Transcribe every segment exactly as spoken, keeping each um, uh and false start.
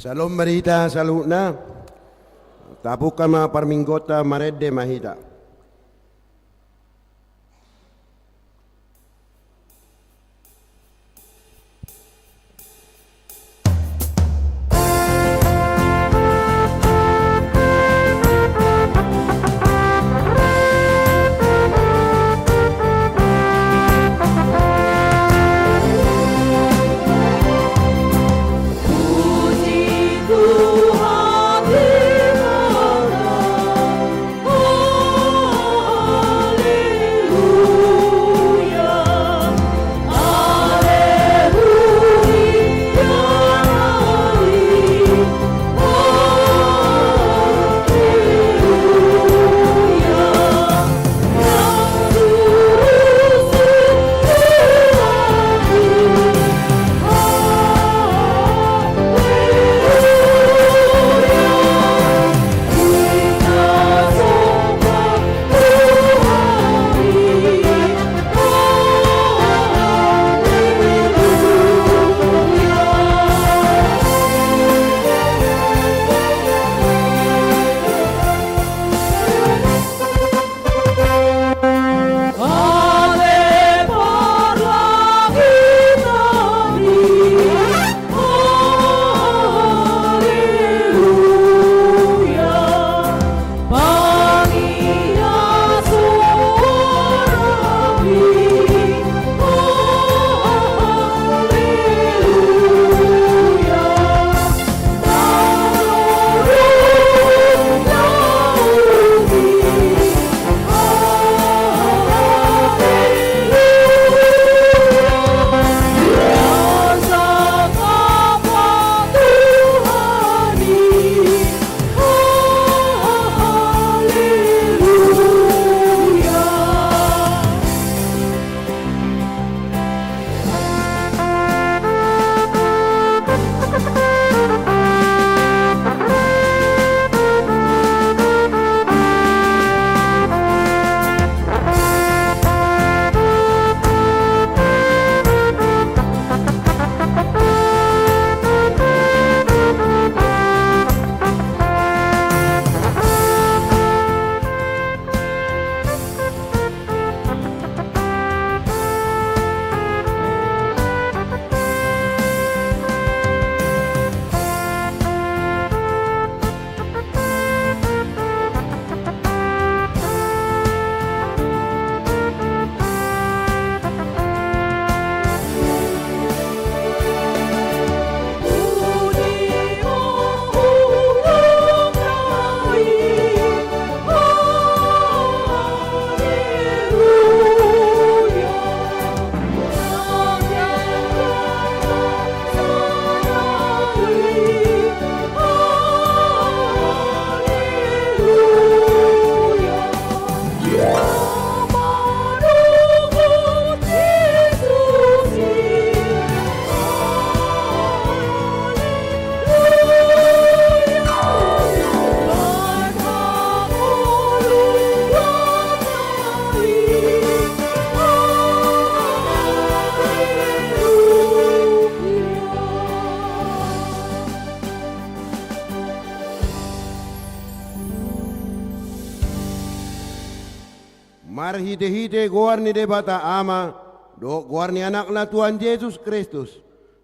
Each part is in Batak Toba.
Syalom ma di hita saluhutna. Tapungka ma parmingguonta, marende ma hita. Marhitehite goar ni Debata Ama, dohot goar ni Anakna Tuhan Jesus Kristus,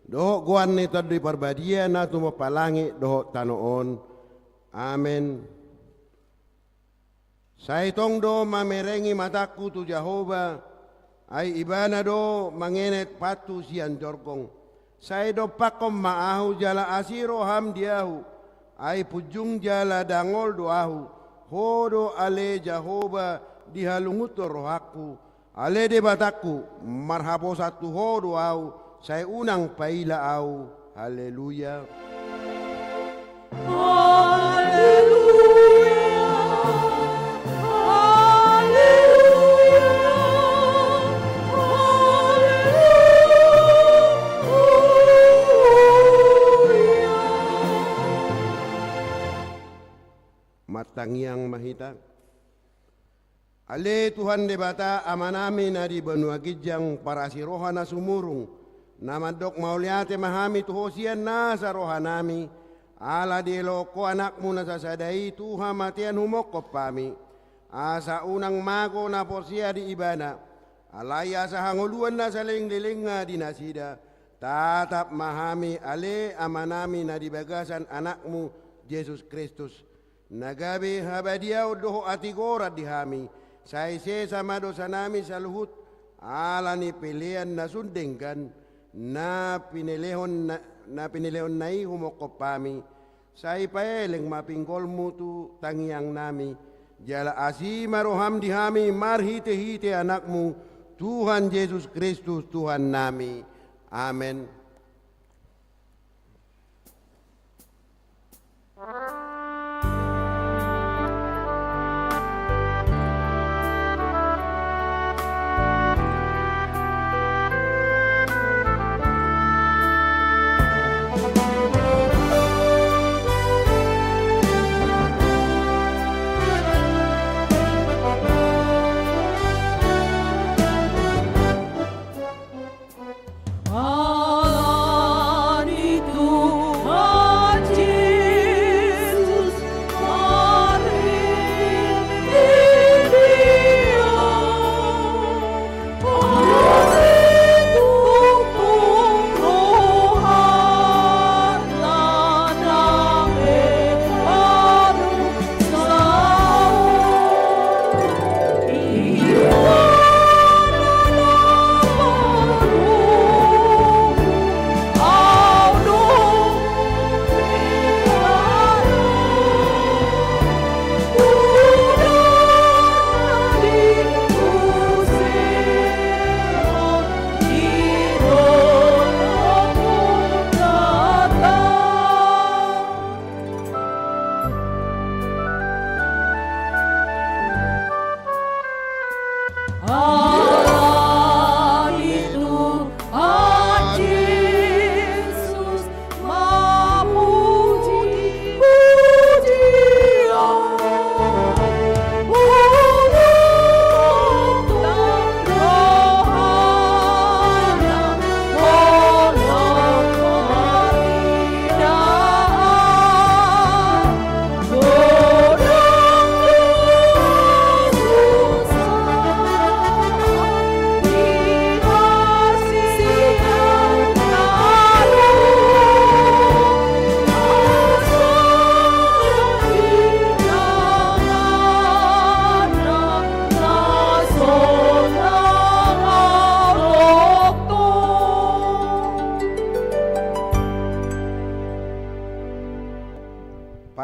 dohot goar ni Tondi Parbadia na tumompa langit dohot tano on. Amen. Sai tong do mamerengi matangku tu Jahowa, ai Ibana do mangenet pathu sian jorgong. Sai dompakkon ma ahu jala asi roham di ahu, ai punjung jala dangol do ahu. Ho do ale Jahowa dihalungunhon rohangku, ale Debatangku, marhaposan tu Ho do ahu, sai unang paila ahu. Haleluya. Haleluya. Haleluya. Haleluya. Martangiang ma hita. Ale Tuhan Debata, Amanami na di banua ginjang, parasi roha na sumurung, na mandok mauliate ma hami tu Ho sian nasa rohanami, Ala dielokhon Ho Anakmu na sasada i tu hamatean humongkop hami, asa unang mago na porsea di Ibana, alai asa hangoluan na saleleng-lelengna di nasida, tatap ma hami ale Amanami na di bagasan Anakmu Jesus Kristus, na gabe habadiaon dohot hatigoran di hami, sai sesa ma dosanami saluhut, ala ni pelean na sun denggan, na pinelehon na, na pinelehonna i humongkop hami, sai paeleng ma pinggolMu tu tangiangnami, jala asi ma rohaM di hami marhite-hite Anakmu, Tuhan Jesus Kristus Tuhannami. Amen.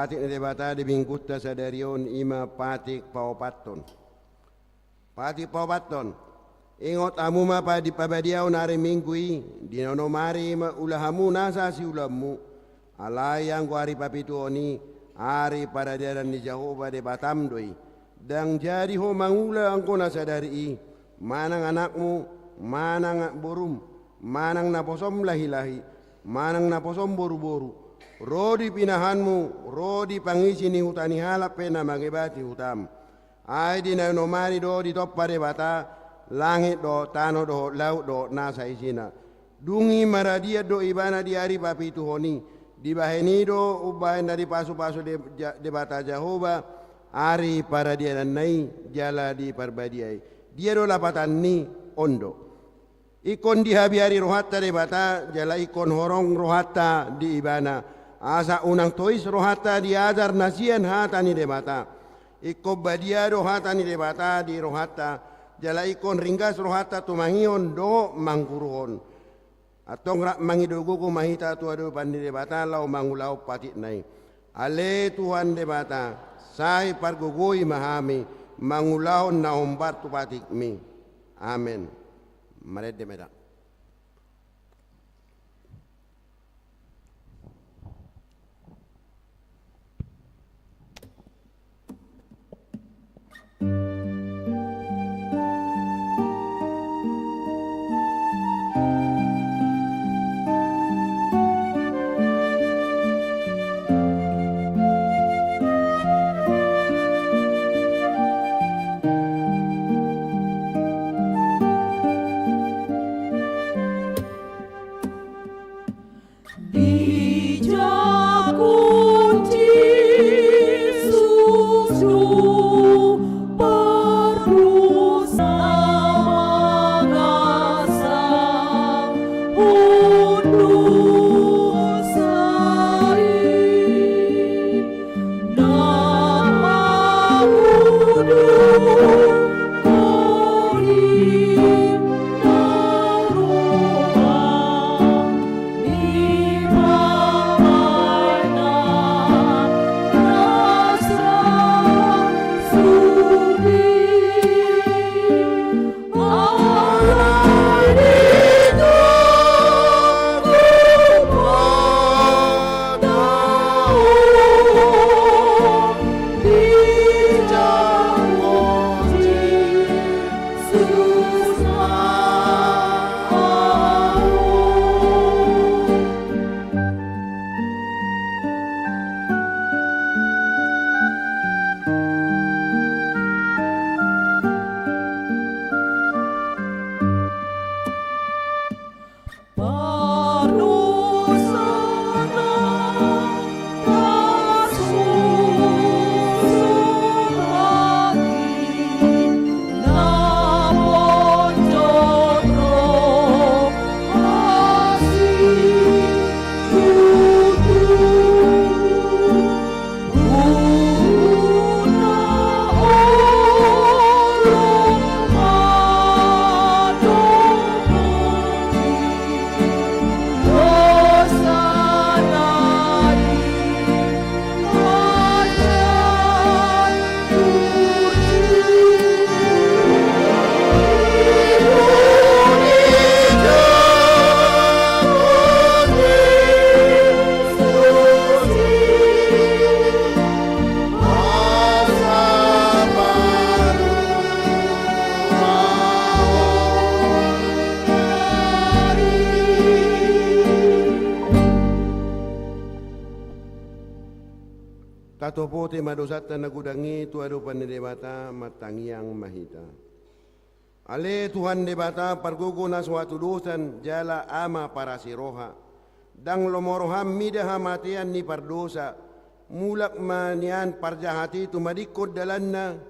Patik ni Debata di Minggunta sadari on i ma patik paopathon. Patik paopathon. Ingot hamu ma pa di pabadiaon ari Minggu i, di na onom ari ma ula hamu nasa siulaonmu. Alai anggo ari papituhon i, ari paradianan ni Jahowa Debatam do i. Ndang jadi ho mangula anggo na sadari i, manang anakmu, manang borum, manang naposom lahi-lahi, manang naposom boru-boru, ro di pinahanmu, ro di pangisi ni huta ni halak pe na mangebati hutam. Ai di na onom ari do ditompa Debata langit dohot tano dohot laut dohot nasa isina. Dung i maradian do Ibana di ari papituhon i. Dibahen i do umbahen na dipasu-pasu De-, Ja-, Debata Jahowa ari paradiananna i jala diparbadia i. Dia do lapatanni? On do. Ingkon dihabiari rohanta Debata, jala ingkon horong rohanta di Ibana, asa unang tois rohanta di ajar na sian hata ni Debata. Ingkon badia do hata ni Debata di rohanta, jala ingkon ringgas rohanta tumangihon dohot mangguruhon. Antong rap mangido gogo ma hita tu adopan ni Debata laho mangulahon patikna i. Ale Tuhan Debata, sai pargogoi ma hami mangulahon na hombar tu patikmi. Amen. Marende ma hita. Topote ma dosanta na godang i tu adopan ni Debata, martangiang ma hita. Ale Tuhan Debata, pargogo na so hatudosan jala Ama parasi roha, ndang lomo roham mida hamatean ni pardosa. Mulak ma nian parjahat i tumadingkon dalanna,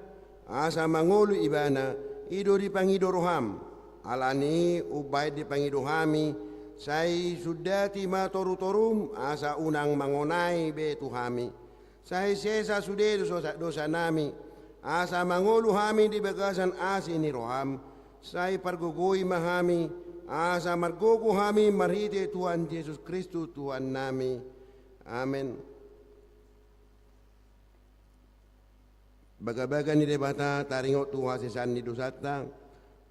asa mangolu ibana. I do dipangido roham. Alani i umbahen dipangido hami, sai sundati ma torutorum, asa unang mangonai be tu hami. Sai sesa sude dosa, dosanami, asa mangolu hami di bagasan asi ni roham. Sai pargogoi ma hami, asa margogo hami marhite Tuhan Jesus Kristus Tuhannami. Amen. Bagabaga ni Debata taringot tu hasesaan ni dosanta.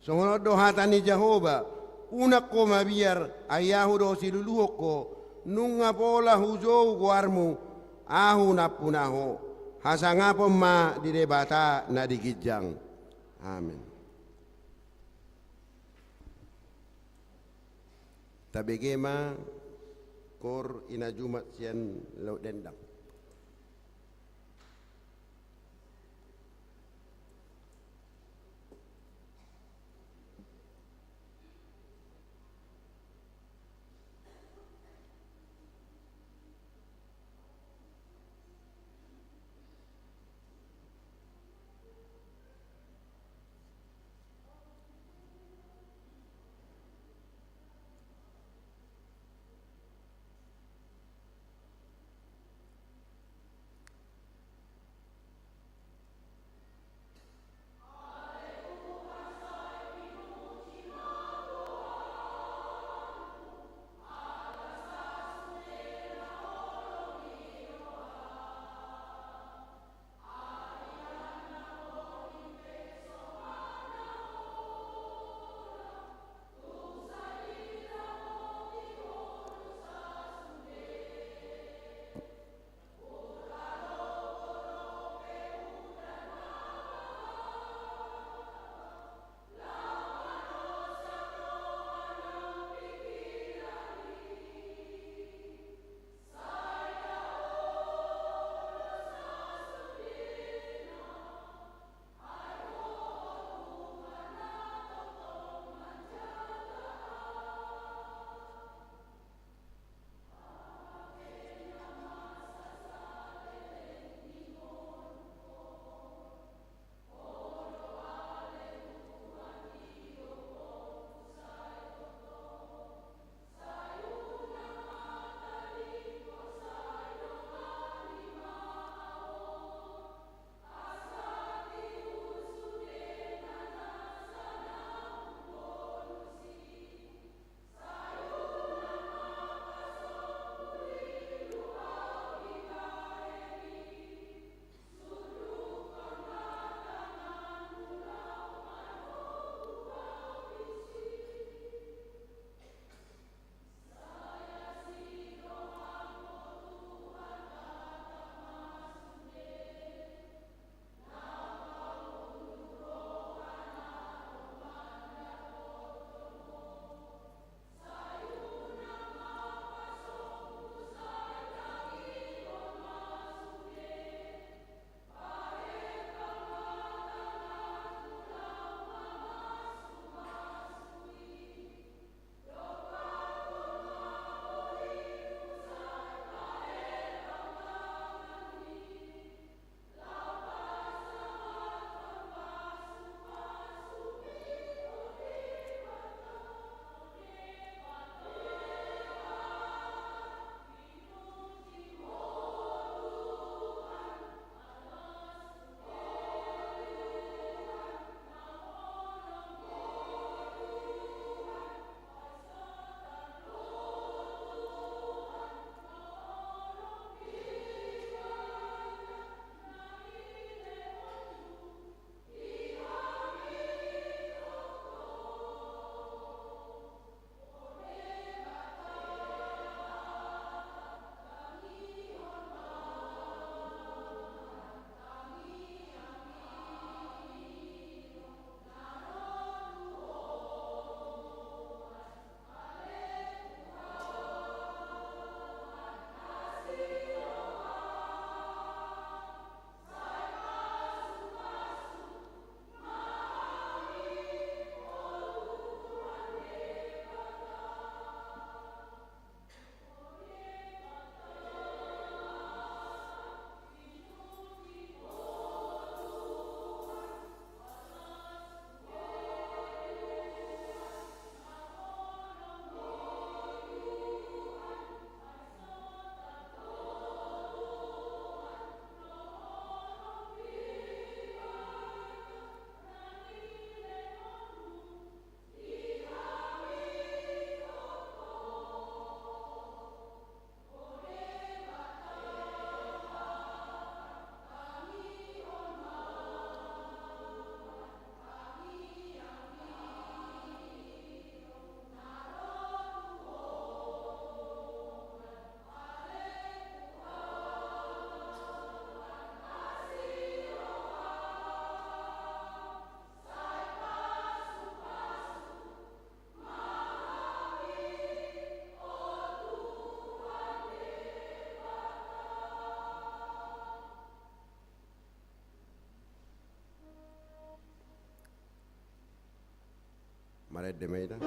Songon on do hata ni Jahowa: Unang ho mabiar, ai ahu do siluluhon ho, nunga pola hujou goarmu, ahu nampuna ho. Hasangapon ma di Debata na di ginjang. Amen. Tabege ma Koor Ina Jumat sian Laut Dendang. Rende ma hita.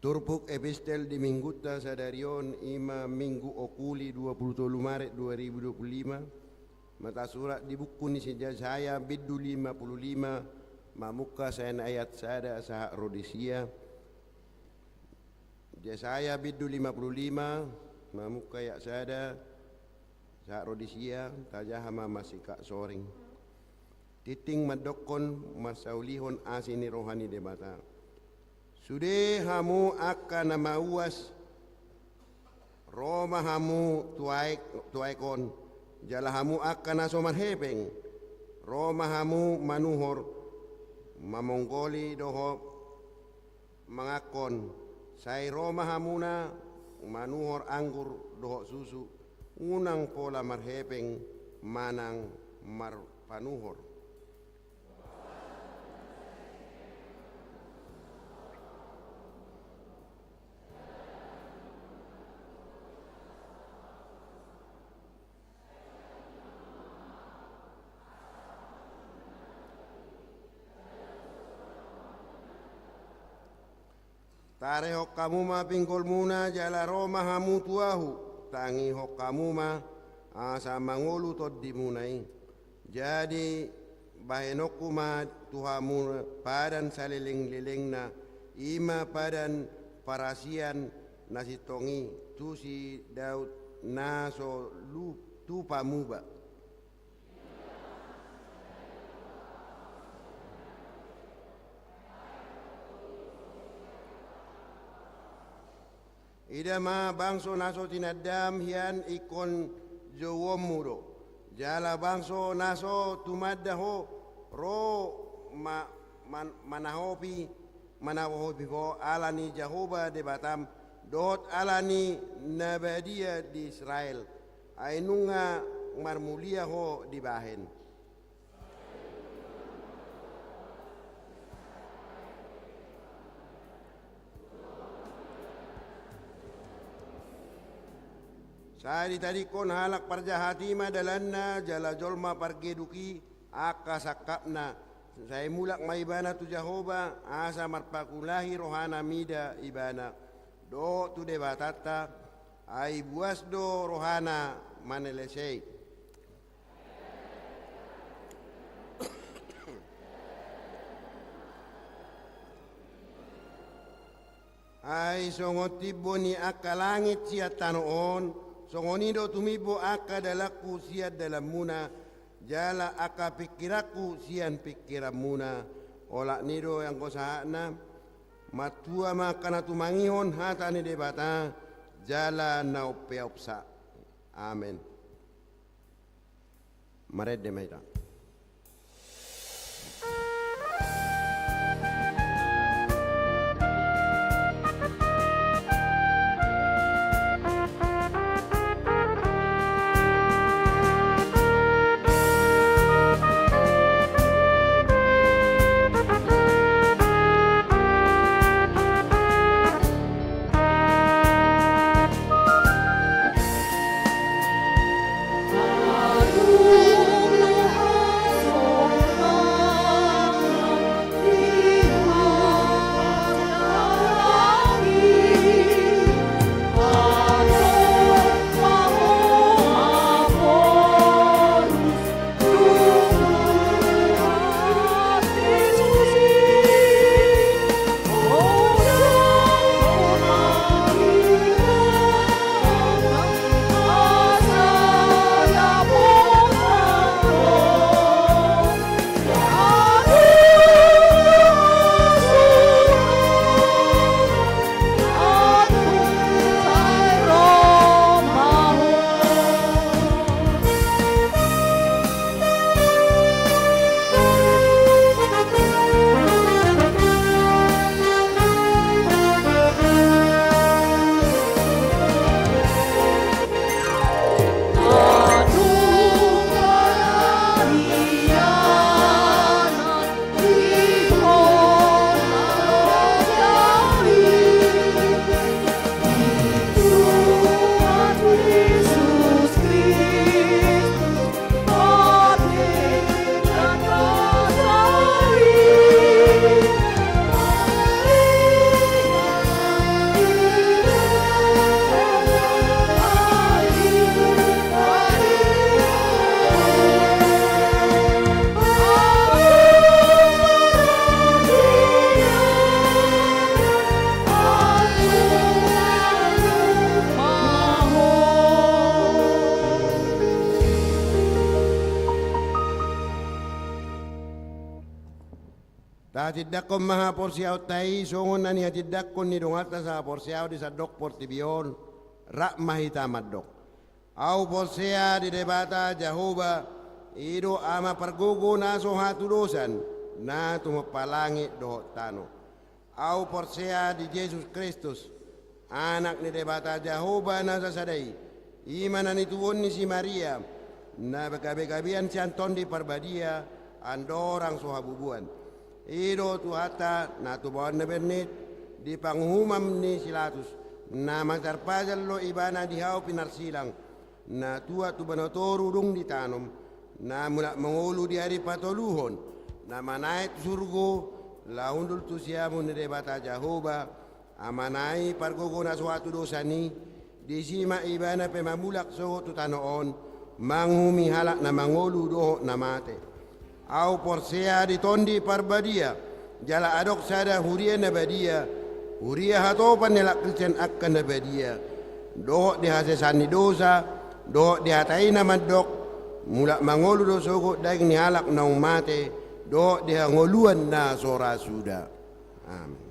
Turpuk epistel di minggunta sadari on, i ma Minggu Okuli, dua pulu tolu Maret dua ribu dua pulu lima, ma tarsurat di buku ni si Jesaya, bindu lima pulu lima, mamungka sian ayat sada sahat ro di sia. Jesaya bindu lima pulu lima, mamungka ayat sada sahat ro di sia, tajaha ma masingkat soring. Tingting mandokkon, marsaulihon asi ni roha ni Debata. Sude hamu angka na mauas, ro ma hamu tu aek, tu aek on, jala hamu angka na so marhepeng, ro ma hamu manuhor, mamonggoli dohot manganhon, sai ro ma hamuna manuhor anggur dohot susu, unang pola marhepeng manang marpanuhor. Tarehon hamu ma pinggolmuna jala ro ma hamu tu ahu, tangihon hamu ma asa mangolu tondimuna i. Jadi bahenonku ma tu hamu padan salelenglelengna, i ma padan parasian na sintong i, tu si Daud na so lu-, tupa muba. Ida ma, bangso na so tinandam hian ingkon jouonmu do, jala bangso na so tumanda ho, ro ma-, man-, manahopi, manahopi ho ala ni Jahowa Debatam, dohot ala ni na badia di Israel, ai nunga marmulia ho dibahen. Sai ditadingkon halak parjahat i ma dalanna, jala jolma pargeduk i angka sangkapna. Sai mulak ma ibana tu Jahowa, asa marpangulahi rohana mida ibana, dohot tu Debatanta, ai buas do rohana manelesei. Ai songon timbo ni angka langit sian tano on, songon i do tumimbo angka dalanku sian dalanmuna, jala angka pingkiranku sian pingkiranmuna. Olat ni do anggo sahatna, martua ma angka na tumangihon hata ni Debata, jala na umpeopsa. Amen. Marende ma hita. Tahatindanghon ma haporseaonta i songon na nihatindanghon ni donganta sahaporseaon di sandok portibi on. Rap ma hita mandok. Ahu porsea di Debata Jahowa, i do Ama pargogo na so hatudosan, na tumompa langit dohot tano. Ahu porsea di Jesus Kristus, Anak ni Debata Jahowa na sasada i, i ma na nitubuhon ni si Maria, na gabegabean sian Tondi Parbadia, andorang so habubuan. I do Tuhanta na tubuan na bernit, di panguhuman ni si Latus, na mansai tarpajal do Ibana di hau pinarsilang, na tuat tu banua toru dung ditanom, na mulak mangolu di ari patoluhon, na manaek tu surgo, laho hundul tu siamun ni Debata Jahowa, Amana i pargogo na so hatudosan i, disi ma Ibana pe mamulak sogot tu tano on, manguhumi halak na mangolu dohot na mate. Ahu porsea di Tondi Parbadia, jala adong sada huria na badia, huria hatopan ni halak Kristen angka na badia, dohot di hasesaan ni dosa, dohot di hata i na mandok, mulak mangolu do sogot daging ni halak naung mate, dohot di hangoluan na so ra suda. Amin.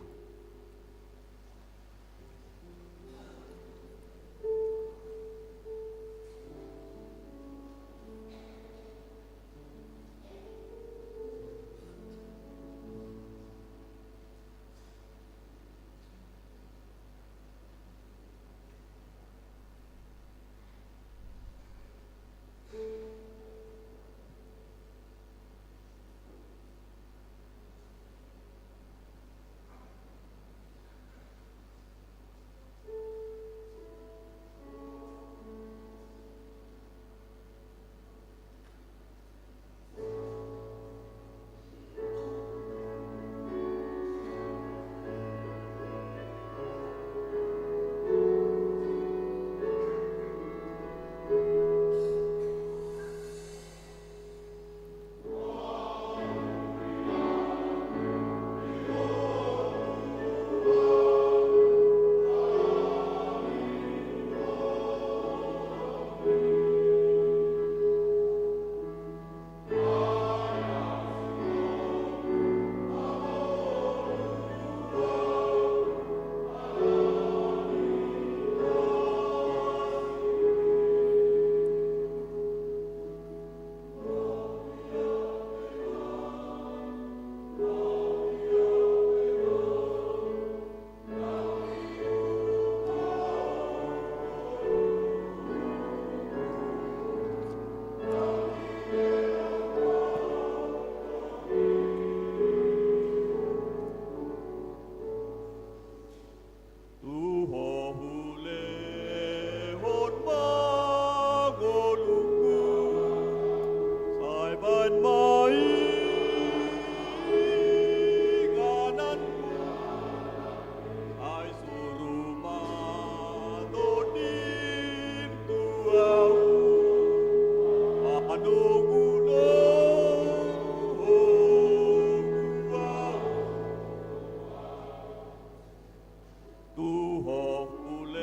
Hulehon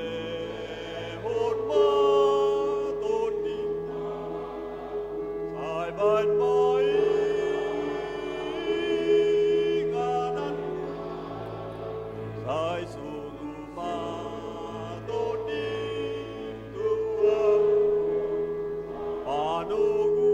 ma tondinta, sai baen ma inganan, sai suru ma tondinta, panogunoguan.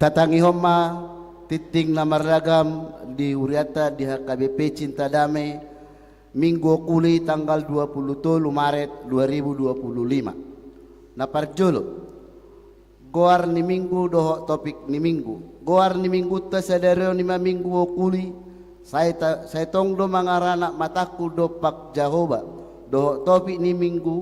Tatangihon ma tingting na marragam di hurianta di H K B P Cinta Damai, Minggu Okuli tanggal dua pulu tolu Maret dua ribu dua pulu lima. Na parjolo, goar ni Minggu dohot topik ni Minggu. Goar ni Minggunta sadari on i ma Minggu Okuli, sai ta-, sai tong do mangaranap matangku dompak Jahowa, dohot topik ni Minggu,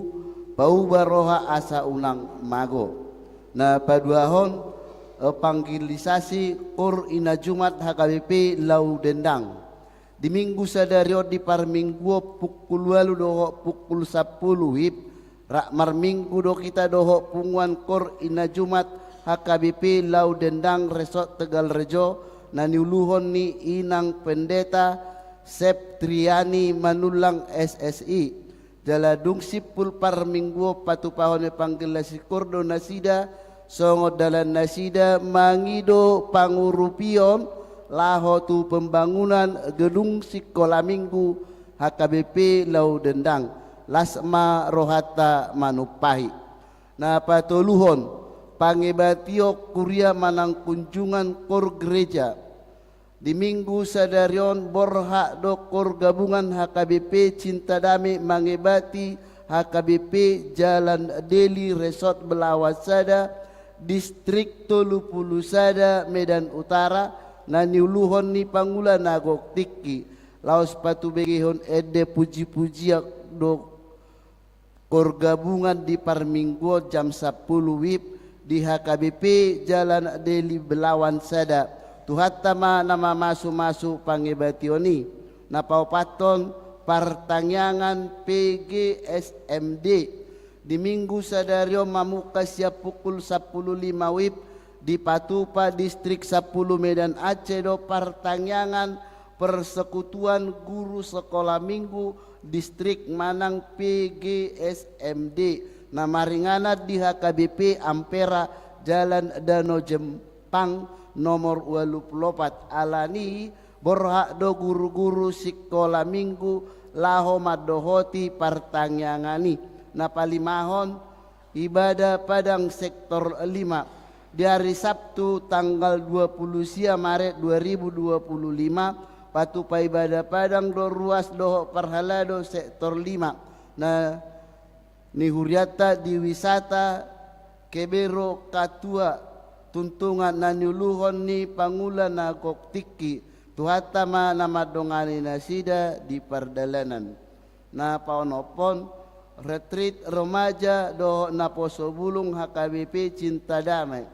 pauba roha asa unang mago. Na paduahon, eh, evangelisasi Kor Ina Jumat H K B P Lau Dendang. Di Minggu sadari on di parmingguon pukul ualu dohot pukul sampulu WIB, rap marminggu do hita dohot punguan Kor Ina Jumat H K B P Lau Dendang Resort Tegal Rejo, na niuluhon ni Inang Pendeta Septriani Manullang S S I. Jala dung simpul parmingguon patupahon evangelisasi Kor do nasida, songon dalan nasida mangido pangurupion laho tu pembangunan gedung sikola Minggu H K B P Lau Dendang, las ma rohanta manumpahi. Na patoluhon, pangebation kuria manang kunjungan Kor Gereja. Di Minggu sadari on borhat do Kor Gabungan H K B P Cinta Damai mangebati H K B P Jalan Deli Resort Belawan Sada, Distrik tolu pulu sada Medan Utara, na niuluhon ni pangula na gok tingki, laos patubegehon ende pujipujian do Kor Gabungan di parmingguon jam sampulu WIB di H K B P Jalan Deli Belawan Sada. Tuhanta ma na mamasumasu pangebation i. Na paopathon, partangiangan P G S M D. Di Minggu sadari on mamungka sian pukul sampulu lima WIB, dipatupa Distrik sampulu Medan Aceh do partangiangan Persekutuan Guru Sekolah Minggu Distrik manang P G S M D, na maringanan di H K B P Ampera, Jalan Danau Jepang nomor ualu pulu opat. Alani i, borhat do guru-guru sikola Minggu laho mandohoti partangiangan i. Na palimahon, ibadah padang sektor lima. Di ari Sabtu tanggal dua pulu sia Maret dua ribu dua pulu lima, patupa ibadah padang do ruas dohot parhalado sektor lima. Na nihurianta di wisata Kebero Katua, Tuntungan, na niuluhon ni pangula na gok tingki. Tuhanta ma na mandongani nasida di pardalanan. Na paonomhon, retreat remaja dohot naposo bulung H K B P Cinta Damai.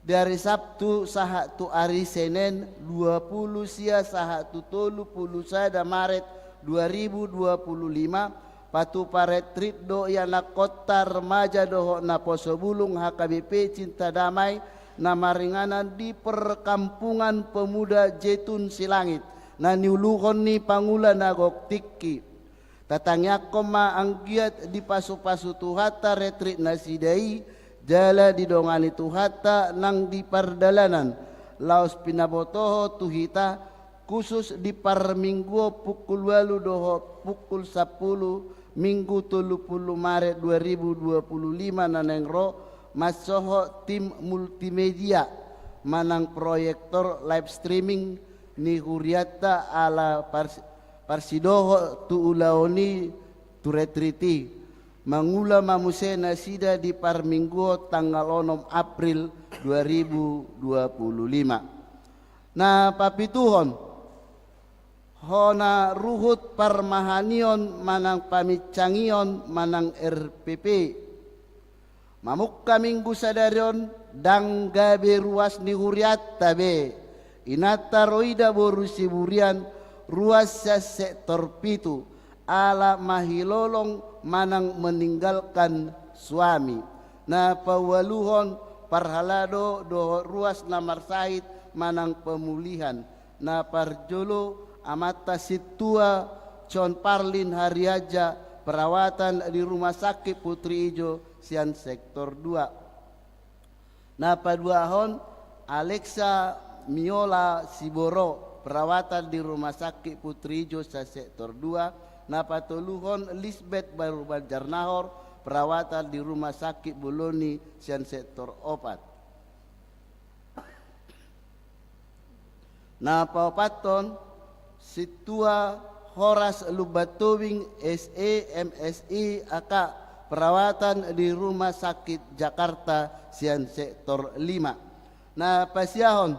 Di ari Sabtu sahat tu ari Senen, dua pulu sia sahat tu tolu pulu sada Maret dua ribu dua pulu lima, patupa retreat do ianakhonta remaja dohot naposo bulung H K B P Cinta Damai na maringanan di Perkampungan Pemuda Zaitun Silangit, na niuluhon ni pangula na gok tingki. Tatangiangkon ma anggiat dipasupasu Tuhanta retreat nasida i, jala didongani Tuhanta nang di pardalanan, laos pinabotohon tu hita, khusus di parmingguon pukul ualu dohot pukul sampulu, Minggu tolu pulu Maret dua ribu dua pulu lima na naeng ro, mansohot tim multimedia manang proyektor live streaming ni hurianta ala pars-, parsidohot tu ulaon i tu retreat i. Mangula ma muse nasida di parmingguon tanggal onom April dua ribu dua pulu lima. Na papituhon, hona ruhut parmahanion manang paminsangion manang R P P. Mamungka Minggu sadari on ndang gabe ruas ni hurianta be. Inanta Roida boru Siburian, ruas sian sektor pitu, ala mahilolong manang meninggalkan suami. Na paualuhon, parhalado dohot ruas na marsahit manang pemulihan. Na parjolo, amanta sintua John Parlin Hariaja, perawatan di Rumah Sakit Putri Ijo sian sektor dua. Na paduahon, Alexa Miola Siboro, perawatan di Rumah Sakit Putri Ijo sian sektor dua. Na patoluhon, Lisbeth Baru Banjarnahor, perawatan di Rumah Sakit Boloni sian sektor opat. Na paopathon, sintua Horas Lumban Tobing, S E, M Si, A K, perawatan di Rumah Sakit Jakarta sian sektor lima. Na pasiahon,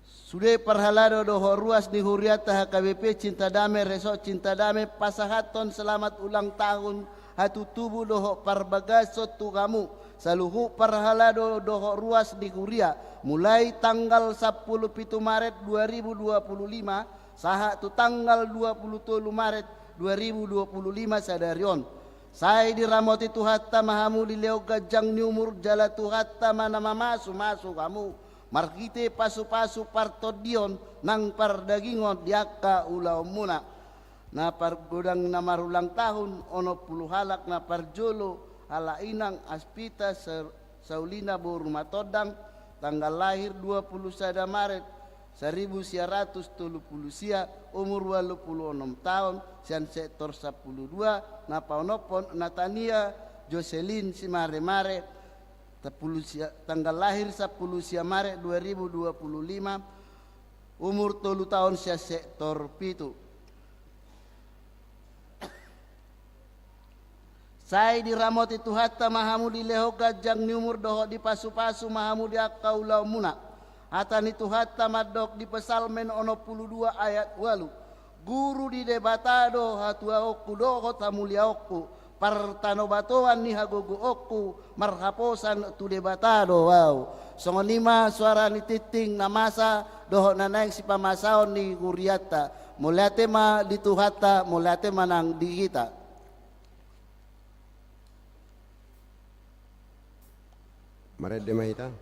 sude parhalado dohot ruas ni hurianta H K B P Cinta Damai, Resort Cinta Damai, pasahathon selamat ulang tahun, hatutubu dohot parbagason tu hamu saluhut parhalado dohot ruas ni huria, mulai tanggal sampulu pitu Maret dua ribu dua pulu lima sahat tu tanggal dua pulu tolu Maret dua ribu dua pulu lima sadari on. Sai diramoti Tuhanta ma hamu dilehon ganjang ni umur, jala Tuhanta ma na mamasumasu hamu marhite pasupasu partondion nang pardagingon di angka ulaonmuna. Na pargodang na marulang tahun, onom pulu halak. Na parjolo, halak inang Aspita Sa-, Saulina boru Matondang, tanggal lahir dua pulu sada Maret saribu sia ratus tolu pulu sia, umur ualu pulu onom taon, sian sektor sampulu dua. Na paonomhon, Natania Joselin Simaremare, sampulu sia, tanggal lahir sampulu sia Maret dua ribu dua pulu lima, umur tolu taon, sian sektor pitu. Sai diramoti Tuhanta ma hamu dilehon ganjang ni umur dohot dipasupasu ma hamu di angka ulaonmuna. Hata ni Tuhanta mandok di Psalmen onom pulu dua ayat ualu: Guru ni Debata do hatuaonku dohot hamuliaonku, partanobatoan ni hagogoonku, marhaposan tu Debata do ahu. Songon i ma suara ni tingting na masa dohot na naeng sipamasaon ni hurianta. Mauliate ma di Tuhanta, mauliate ma nang di hita. Marende ma hita.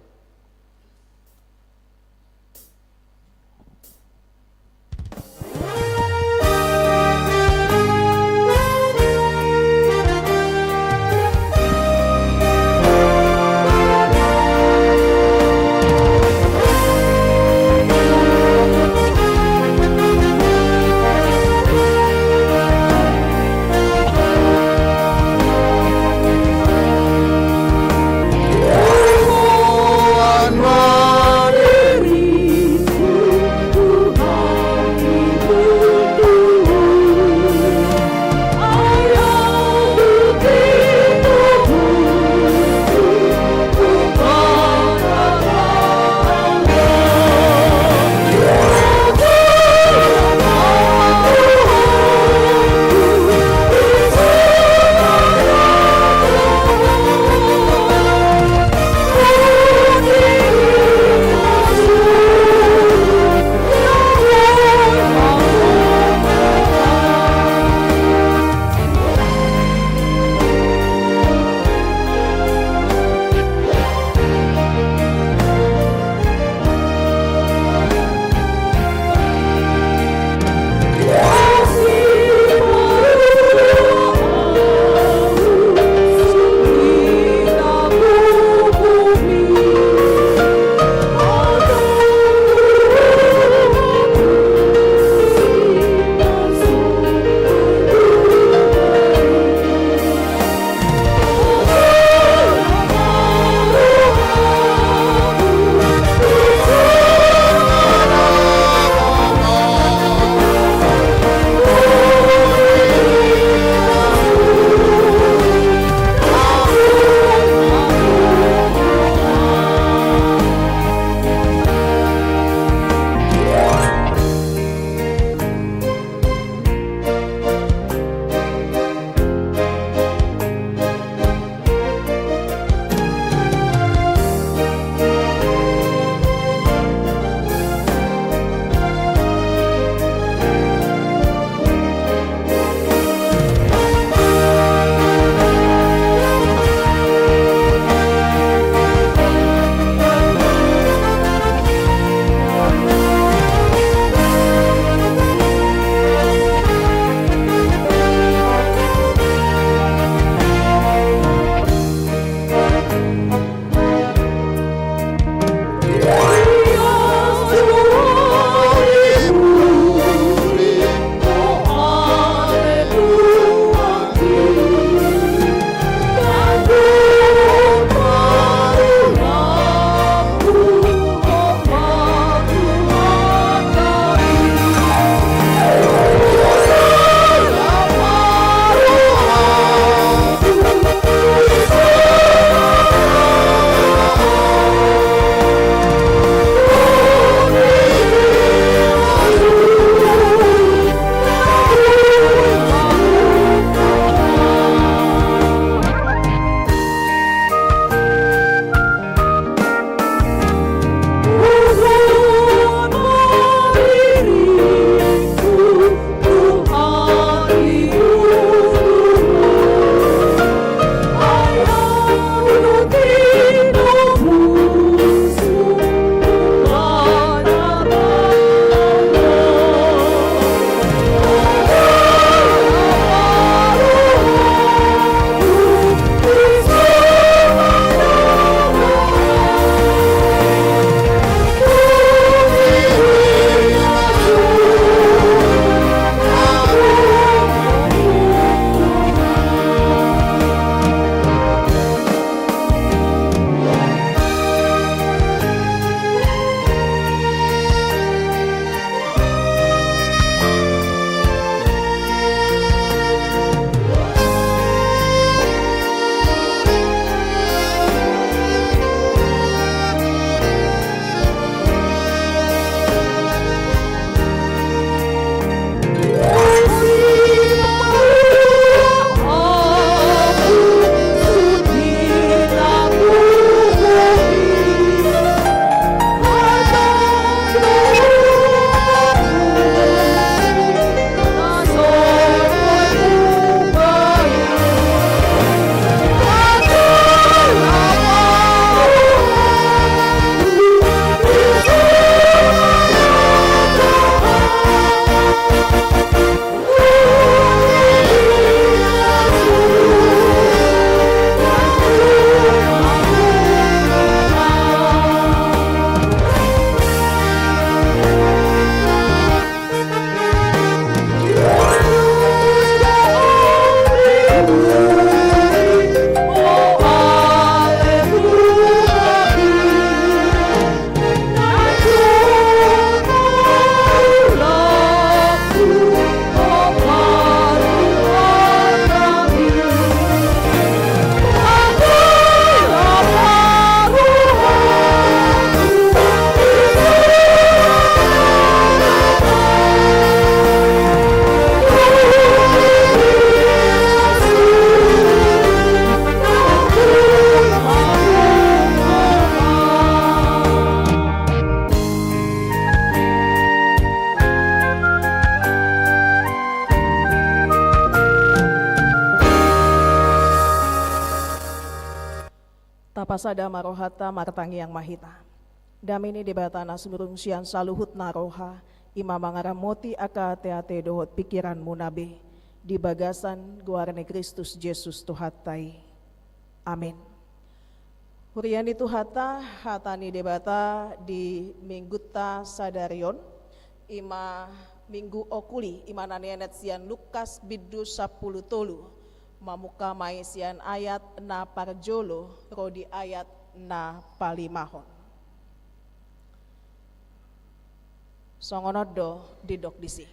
Sada ma rohanta, martangiang ma hita. Dame ni Debata na sumurung sian saluhut na roha, i ma mangaramoti angka ateate dohot pingkiranmuna be, di bagasan goar ni Kristus Jesus Tuhanta i. Amin. Huria ni Tuhanta, hata ni Debata di minggunta sadari on, i ma minggu okuli, i ma na nienet sian Lukas bindu sampulu tolu, mamungka ma i sian ayat na parjolo ro di ayat na palimahon. Songon on do didok disi.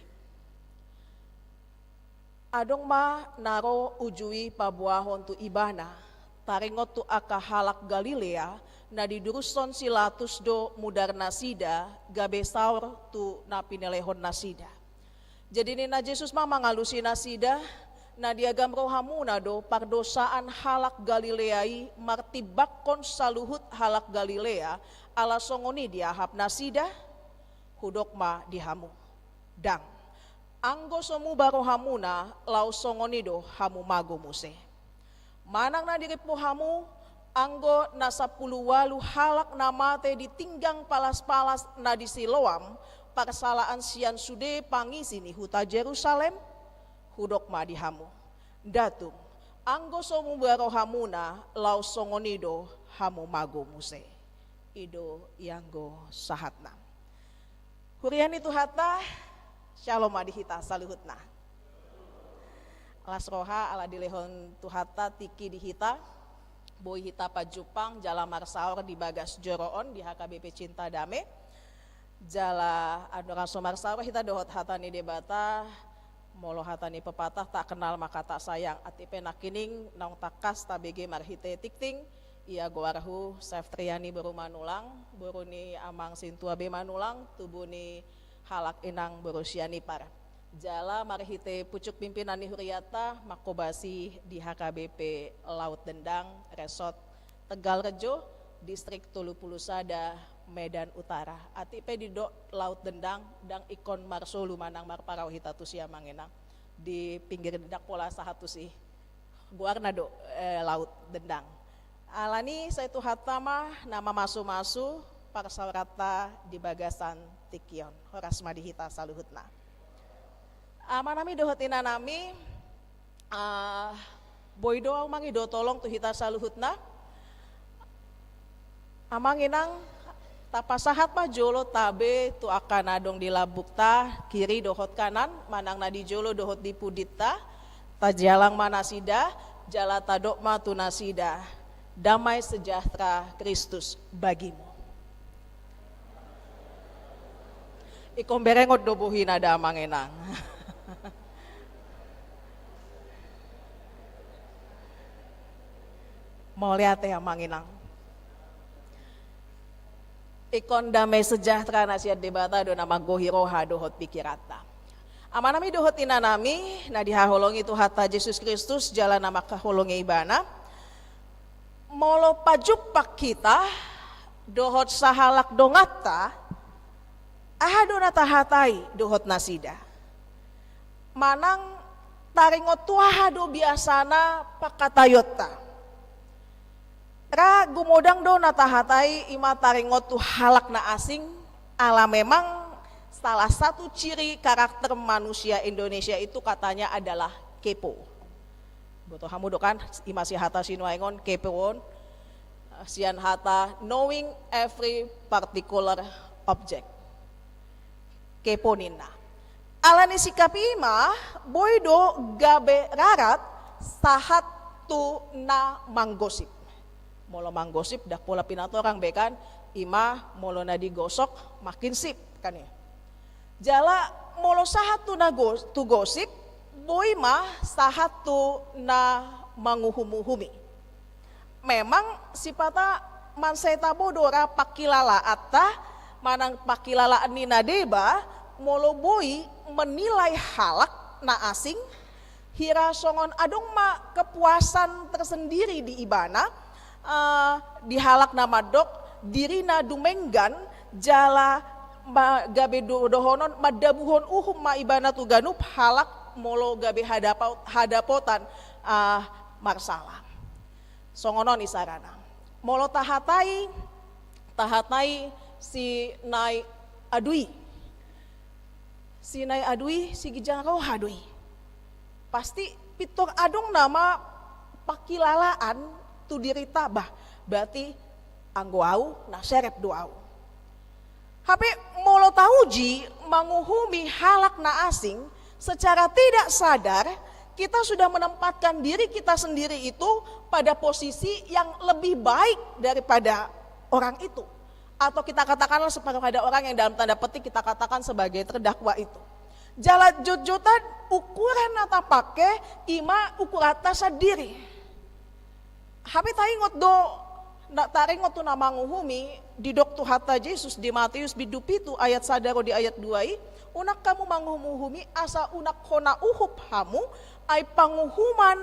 Adong ma na ro uju i paboahon tu Ibana, taringot tu angka halak Galilea, na didurushon si Latus do mudar nasida, gabe saor tu na pinelehon nasida. Jadi ninna Jesus ma mangalusi nasida, na diagam rohamuna do pardosaan halak Galilea i martimbangkon saluhut halak Galilea, ala songon i diahap nasida? Hudok ma di hamu, ndang. Anggo so muba rohamuna, laos songon i do hamu mago muse. Manang na dirimpu hamu, anggo na sampulu ualu halak na mate di tinggang palas-palas na di Siloam, parsalaan sian sude pangisi ni huta Jerusalem? Hudok ma di hamu, nda tung. Anggo so muba rohamuna, laos songon i do hamu mago muse. I do ianggo sahatna. Huria ni Tuhanta, syalom ma di hita saluhutna. Las roha ala dilehon Tuhanta tingki di hita, boi hita pajumpang jala marsaor di bagas joro on di H K B P Cinta Dame. Jala andorang so marsaor hita dohot hata ni Debata, molo hata ni pepatah, tak kenal maka tak sayang. Atik pe nangkining naung tangkas tabege marhite tingting, ia goarhu Septriani boru Manulang, boru ni Amang Sintua B Manulang, tubu ni halak inang boru Sianipar. Jala marhite pucuk pimpinan ni hurianta, mangkobasi di H K B P Laut Dendang, Resort Tegal Rejo, Distrik tolu pulu sada, Medan Utara. Atik pe didok Laut Dendang, ndang ingkon marsolu manang marparau hita tusi, Amang Inang. Di pinggir, ndang pola sahat tusi. Goarna do, eh, Laut Dendang. Alani i sai Tuhanta ma na mamasu-masu parsaoranta di bagasan tingki on. Horas ma di hita saluhutna. Amanami dohot inanami, ah, boi do ahu mangido tolong tu hita saluhutna. Amang Inang, tapasahat ma jolo tabe tu angka na adong di lambungta, kiri dohot kanan, manang na di jolo dohot di pudinta, tajalang ma nasida, jala tadok ma tu nasida, damai sejahtera Kristus bagimu. Ingkon berengon do bohina da, Amang Inang. Mauliate, Amang Inang. Ingkon damai sejahtera na sian Debata do na manggohi roha dohot pingkiranta. Amanami dohot inanami na dihaholongi Tuhanta Jesus Kristus jala na mangkaholongi Ibana, molo pajumpang hita dohot sahalak donganta, aha do na tahatai dohot nasida? Manang taringot tu aha do biasana pangkataionta? Ra gumodang do na tahatai, i ma taringot tu halak na asing, ala memang salah satu ciri karakter manusia Indonesia itu katanya adalah kepo. Boto hamu do kan, i ma si hata sinuaeng on, kepo on, eh, sian hata knowing every particular object. Kepo ninna. Alani sikap i ma, boi do gabe rarat sahat tu na manggosip. Molo manggosip, ndang pola pinatorang be kan, i ma molo na digosok, makin sip, kan i. Jala molo sahat tu na gos-, tu gosip, boi ma sahat tu na manguhum-uhumi. Memang sipata mansai tabo do ra pangkilalaanta, manang pangkilalaan ni na deba, molo boi menilai halak na asing, hira songon adong ma kepuasan tersendiri di ibana, eh, di halak na mandok dirina dumenggan, jala ma-, gabe do-, dohonon mandabuhon uhum ma ibana tu ganup halak molo gabe hadapo-, hadapotan, eh, marsala. Songon on isarana. Molo tahatai, tahatai si na i adui. Si na i adui, si ginjang roha do i. Pasti pintor adong nama pangkilalaan tu dirita, bah, berarti anggo au, na serep do au. Hape molo tauji manguhumi halak na asing, secara tidak sadar kita sudah menempatkan diri kita sendiri itu pada posisi yang lebih baik daripada orang itu. Atau kita katakanlah separuh ada orang yang dalam tanda petik kita katakan sebagai terdakwa itu. Jala jotjotan ukuran na tapake ima ukuranta sandiri. Hape taingot do, na, taringot tu na manguhumi, didok Tuhanta Jesus di Mateus bindu pitu ayat sada ro di ayat dua i, unang hamu manguhum-uhumi asa unang hona uhum hamu, ai panguhuman,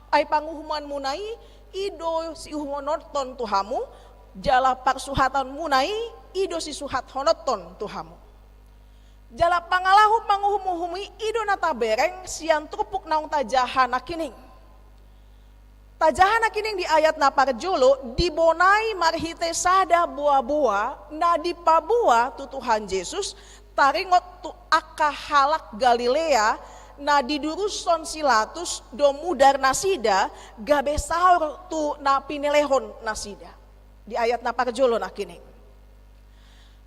ai panguhumanmuna i, i do siuhumhononhon tu hamu, jala parsuhatanmuna i, i do sisuhathononhon tu hamu. Jala pangalaho manguhum-uhum i, i do na tabereng sian turpuk naung tajaha nangkining. Tajaha nangkining di ayat na parjolo, dibonai marhite sada boa-boa na dipaboa tu Tuhan Jesus, taringot tu angka halak Galilea na didurushon si Pilatus do mudar nasida, gabe saor tu na pinelehon nasida. Di ayat na parjolo nangkining.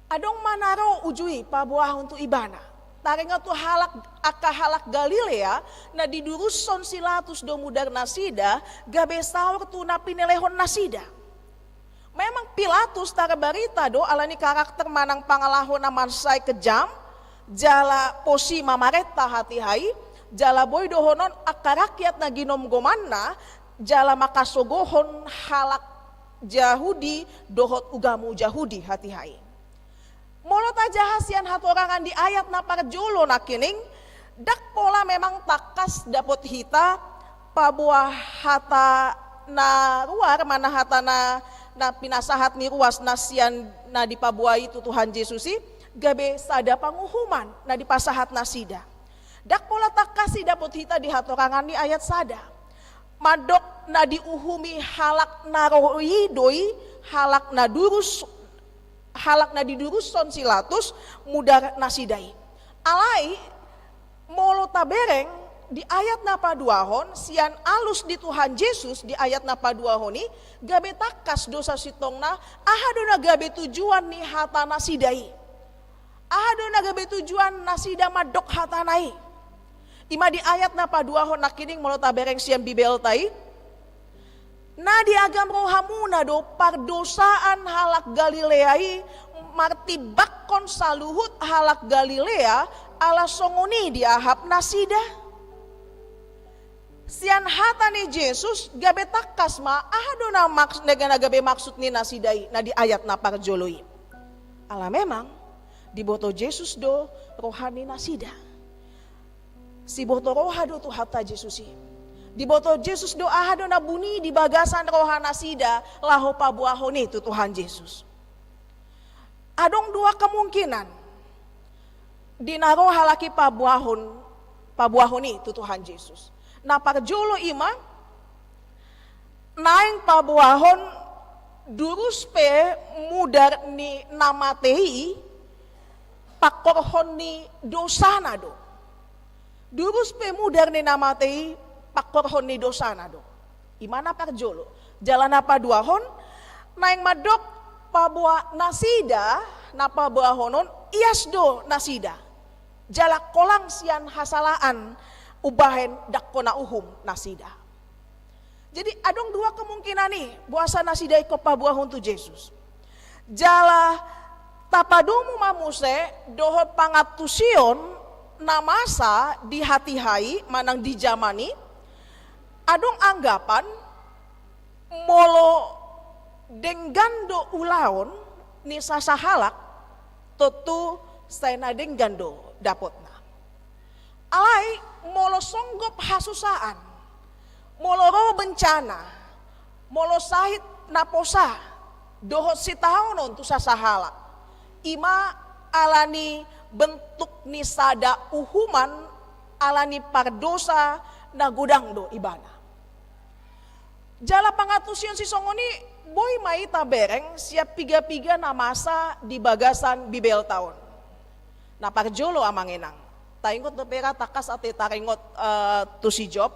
Adong ma na ro uju i paboahon tu ibana. Taringot tu halak, angka halak Galilea na didurushon si Pilatus do mudar nasida, gabe saor tu na pinelehon nasida. Memang Pilatus tarbarita do ala ni karakter manang pangalaho na mansai kejam, jala posi mamarenta hatiha i, jala boi dohonon angka rakyat na ginomgomanna, jala mangkasogohon halak Jahudi dohot ugamo Jahudi hatiha i. Molo tajaha sian hatorangan di ayat na parjolo nangkining, ndang pola memang tangkas dapot hita paboa hata na ruar, manang hata na, na pinasahat ni ruas na sian na dipaboa i tu Tuhan Jesus i, gabe sada panguhuman na dipasahat nasida. Ndang pola tangkas i dapot hita di hatorangan ni ayat sada. Mandok na diuhumi halak na ro i do i, halak na durus, halak na didurushon si Pilatus mudar nasida i. Alai, molo tabereng di ayat na paduahon, sian alus ni Tuhan Jesus di ayat na paduahon i, gabe tangkas do sasintongna, aha do na gabe tujuan ni hata nasida i. Aha do na gabe tujuan nasida mandok hatana i? Ima di ayat na paduahon nangkining molo tabereng sian Bibelta i. Na diagam rohamuna do pardosaan halak Galilea i martimbangkon saluhut halak Galilea, ala songon i diahap nasida. Sian hata ni Jesus gabe tangkas ma aha do na maks-, na gabe maksud ni nasida i na di ayat na parjolo i. Ala memang diboto Jesus do roha ni nasida. Siboto roha do Tuhanta Jesus i. Diboto Jesus do aha do na buni di bagasan roha nasida laho paboahon i tu Tuhan Jesus. Adong dua kemungkinan di na ro halak i paboahon, paboahon i tu Tuhan Jesus. Na parjolo ima, naeng paboahon durus pe mudar ni na mate i, pangkorhon ni dosana do. Durus pe mudar ni na mate i, pangkorhon ni dosana do. Ima na parjolo. Jala na paduahon, naeng mandok paboa nasida, na paboahon on ias do nasida. Jala holang sian hasalaan umbahen ndang hona uhum nasida. Jadi, adong dua kemungkinan i, boasa nasida ingkon paboahon tu Jesus. Jala tapadomu ma muse dohot pangantusion na masa di hatiha i manang di jaman i, adong anggapan molo denggan do ulaon ni sasahalak, tontu sai na denggan do dapotna. Alai, molo songgop hasusaan, molo ro bencana, molo sahit naposa, dohot sitaonon tu sasahalak, ima ala ni bentuk ni sada uhuman ala ni pardosa na godang do ibana. Jala pangantusion sisongon i Boi ma i tabereng sian piga-piga na masa di bagasan Bibelta on. Na parjolo, amang inang, taingot dope ra tangkas ate taringot, eh, tu si Job,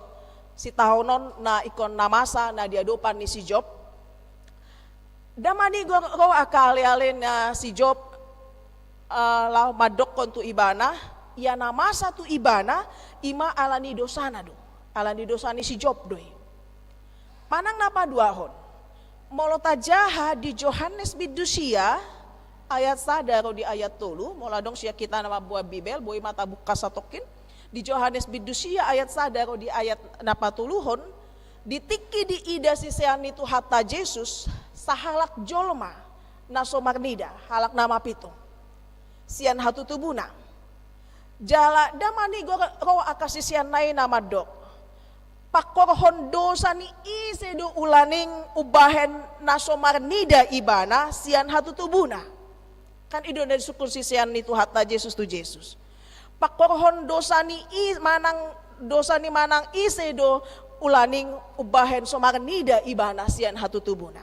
sitaonon na ingkon na masa na di adopan ni si Job. Ndang manigor ro angka ale-ale na si Job, eh, laho mandokkon tu ibana, ia na masa tu ibana, i ma ala ni dosana do, ala ni dosa ni si Job do i. Manang na paduahon, molo tajaha di Johannes bindu sia ayat sada ro di ayat tolu, molo adong sian hita na mamboan Bibel, boi ma tabuka satongkin. Di Johannes bindu sia ayat sada ro di ayat na patoluhon, di tingki diida sisean ni Tuhanta Jesus sahalak jolma na so marnida, halak na mapitung, sian hatutubuna. Jala ndang manigor ro angka siseanna i na mandok, pangkorhon dosa ni ise do ulaning umbahen na so marnida ibana sian hatutubuna? Kan i do na disungkun sisean ni Tuhanta Jesus tu Jesus. Pangkorhon dosa ni i-, manang, dosa ni manang ise do ulaning umbahen so marnida ibana sian hatutubuna?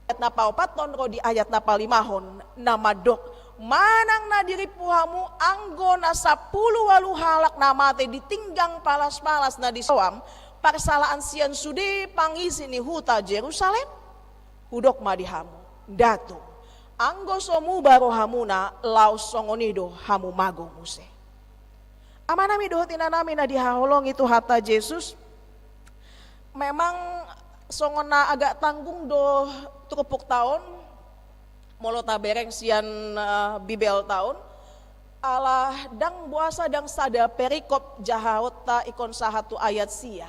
Ayat na paopathon ro di ayat na palimahon, na mandok, manang na dirimpu hamu anggo na sampulu ualu halak na mate di tinggang palas-palas na di soam, parsalaan sian sude pangisi ni huta Jerusalem? Hudok ma di hamu, nda tung. Anggo so muba rohamuna, laos songon i do hamu mago muse. Amanami dohot inanami na dihaholongi Tuhanta Jesus, memang songon na agak tanggung do turpukta on, molo tabereng sian, eh, Bibelta on, ala ndang boasa ndang sada perikop jahaonta ingkon sahat tu ayat sia.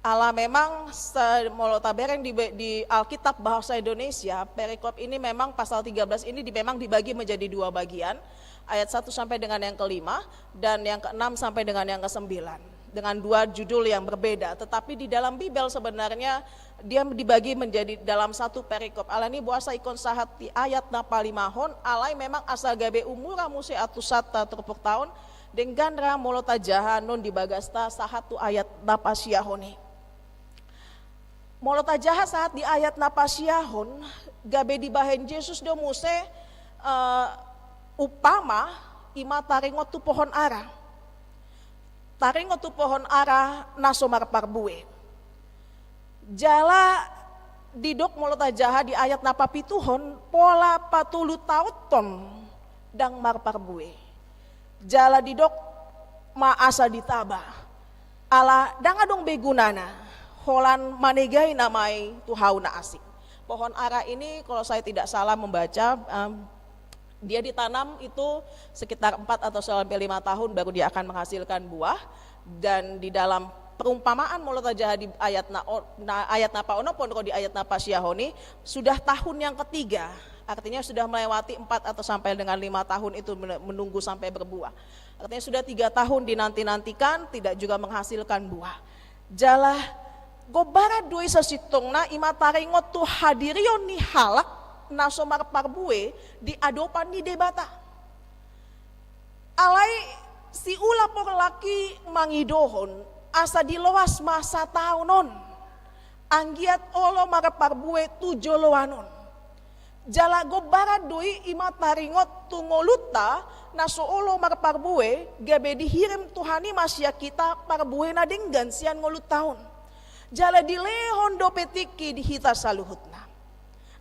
Ala memang se-, molo tabereng di, di Alkitab bahasa Indonesia, perikop ini memang pasal tiga belas ini di, memang dibagi menjadi dua bagian, ayat satu sampai dengan yang kelima, dan yang keenam sampai dengan yang kesembilan, dengan dua judul yang berbeda. Tetapi di dalam Bibel sebenarnya dia dibagi menjadi dalam satu perikop. Alani boasa ingkon sahat di ayat na palimahon, alai memang asa gabe umura muse atusanta turpukta on, denggan ra molo tajaha annon di bagasta sahat tu ayat na pasiahon i. Molo tajaha sahat di ayat na pasiahon, gabe dibahen Jesus do muse, eh, umpama, i ma taringot tu pohon ara. Taringot tu pohon ara na so marparbue. Jala didok molo tajaha di ayat na papituhon, pola patolu taonhon ndang marparbue. Jala didok ma asa ditaba, ala ndang adong be gunana, holan manegai nama i tu hau na asing. Pohon ara ini, kalau saya tidak salah membaca, em, dia ditanam itu sekitar empat atau sampai lima tahun baru dia akan menghasilkan buah. Dan di dalam perumpamaan molo tajaha di ayat na o-, na, ayat na paonomhon ro di ayat na pasiahon i, sudah tahun yang ketiga, artinya sudah melewati empat atau sampai dengan lima tahun itu men-, menunggu sampai berbuah. Artinya sudah tiga tahun dinanti-nantikan, tidak juga menghasilkan buah. Jala gombaran do i sasintongna, i ma taringot tu hadirion ni halak na so marparbue di adopan ni Debata. Alai siula porlak i mangidohon asa diloas ma sataon on, anggiat olo marparbue tu joloan on. Jala gombaran do i, i ma taringot tu ngolunta na so olo marparbue, gabe dihirim Tuhan i ma sian hita parbue na denggan sian ngolunta on. Jala dilehon dope tingki di hita saluhutna.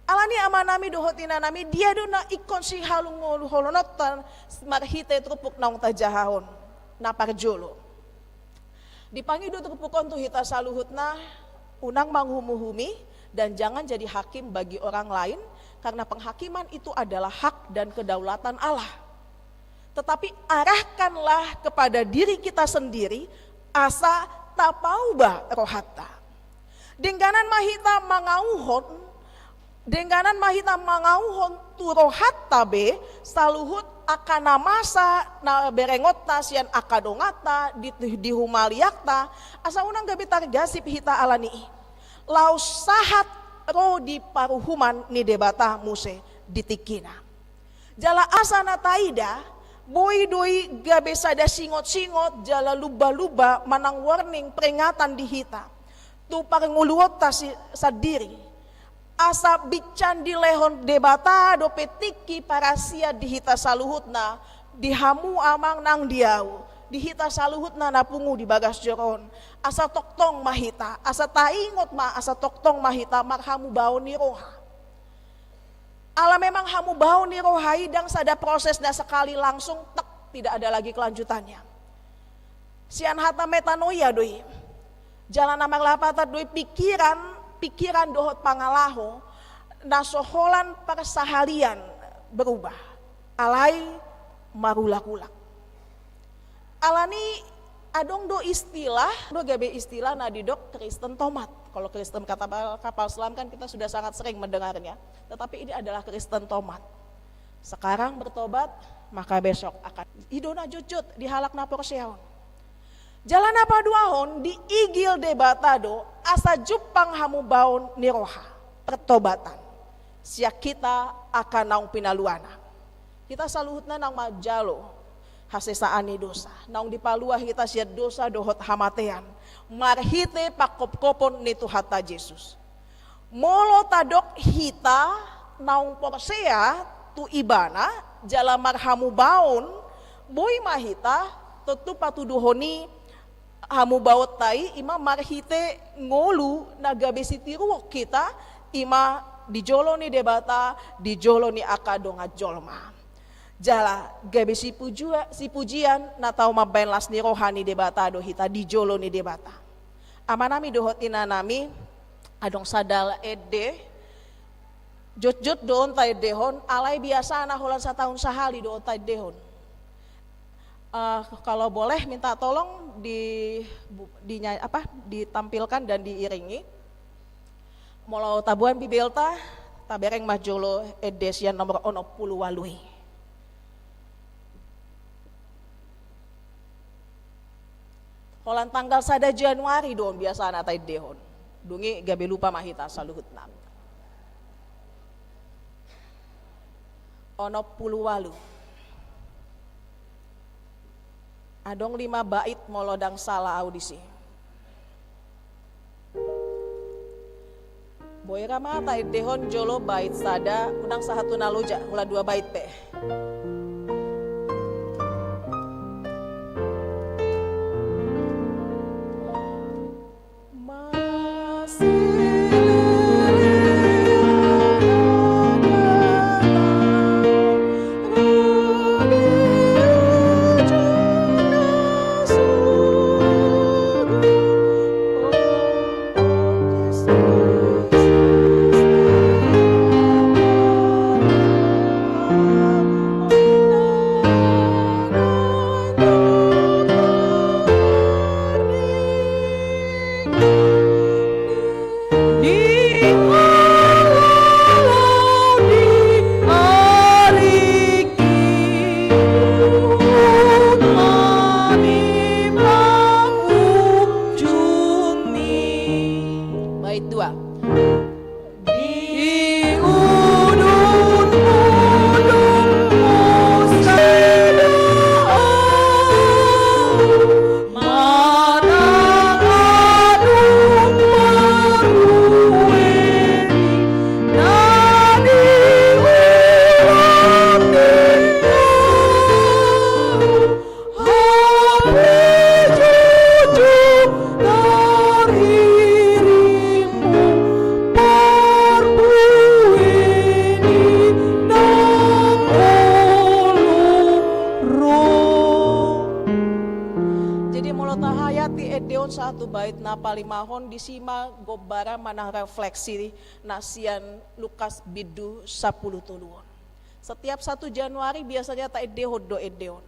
Alani amanami dohot inanami, dia do na ingkon sihaluholononta marhite turpuk naung tajaha on? Na parjolo, dipangido turpuk on tu hita saluhutna, unang manghumuhumi dan jangan jadi hakim bagi orang lain, karena penghakiman itu adalah hak dan kedaulatan Allah. Tetapi arahkanlah kepada diri kita sendiri, asa tapauba rohanta. Dengganan ma hita mangauhon, dengganan ma hita mangauhon tu rohanta be saluhut angka na masa na berengonta sian angka donganta di, di humaliangta, asa unang gabe targasip hita alani i. Laos sahat ro di paruhuman ni Debata muse di tingkina. Jala asa na taida, boi do i gabe sada singot-singot jala lumba-lumba manang warning, peringatan di hita. tu parngoluonta si-, sandiri. Asa binsan dilehon Debata dope tingki parasian di hita saluhutna, di hamu amang nang di ahu, di hita saluhutna na pungu di bagas joro on. Asa tongtong ma hita, asa taingot ma, asa tongtong ma hita marhamubaon ni roha. Ala memang hamubaon ni roha i ndang sada proses na sekali langsung, tek, tidak ada lagi kelanjutannya. Sian hata metanoia do i. Jala na marlapatan do i pikiran, pikiran dohot pangalaho na so holan parsahalian berubah. Alai marulak-ulak. Alani adong do istilah, do gabe istilah na didok Kristen tomat. Kalau Kristen kata ba-, kapal selam kan kita sudah sangat sering mendengarnya. Tetapi ini adalah Kristen tomat. Sekarang bertobat, maka besok akan. I do na jotjot di halak na porsea on. Jala na paduahon, diigil Debata do asa jumpang hamubaon ni roha, pertobatan. Sian hita angka naung pinaluana. Hita saluhutna naung manjalo hasesaan ni dosa, naung dipalua hita sian dosa dohot hamatean, marhite panghophopon ni Tuhanta Jesus. Molo tadok hita naung porsea tu Ibana, jala marhamubaon, boi ma hita tontu patuduhon i hamubaonta i, ima marhite ngolu na gabe sitiruon hita, ima di jolo ni Debata, di jolo ni angka dongan jolma. Jala gabe sipujua-, sipujian na tau mambaen las ni roha ni Debata do hita di jolo ni Debata. Amanami dohot inanami, adong sada ende, jotjot do on taendehon, alai biasana holan satahun sahali do on taendehon. Eh, kalau boleh minta tolong di, bu-, dinya-, apa, ditampilkan dan diiringi. Molo taboan Bibelta, tabereng ma jolo ende sian nomor onom pulu ualu i. Holan tanggal sada Januari do on biasana taendehon. Dung i gabe lupa ma hita saluhutna. Onom pulu ualu. Adong lima bait molo ndang sala au disi. Boi ra ma taendehon jolo bait sada, unang sahat tu na loja, holan dua bait pe. Bait dua. Jadi molo tahayati ende on sahat tu bait na palimahon, disi ma gombaran manang refleksi na sian Lukas bindu sampulu tolu on. Setiap satu Januari biasanya taendehon do ende on.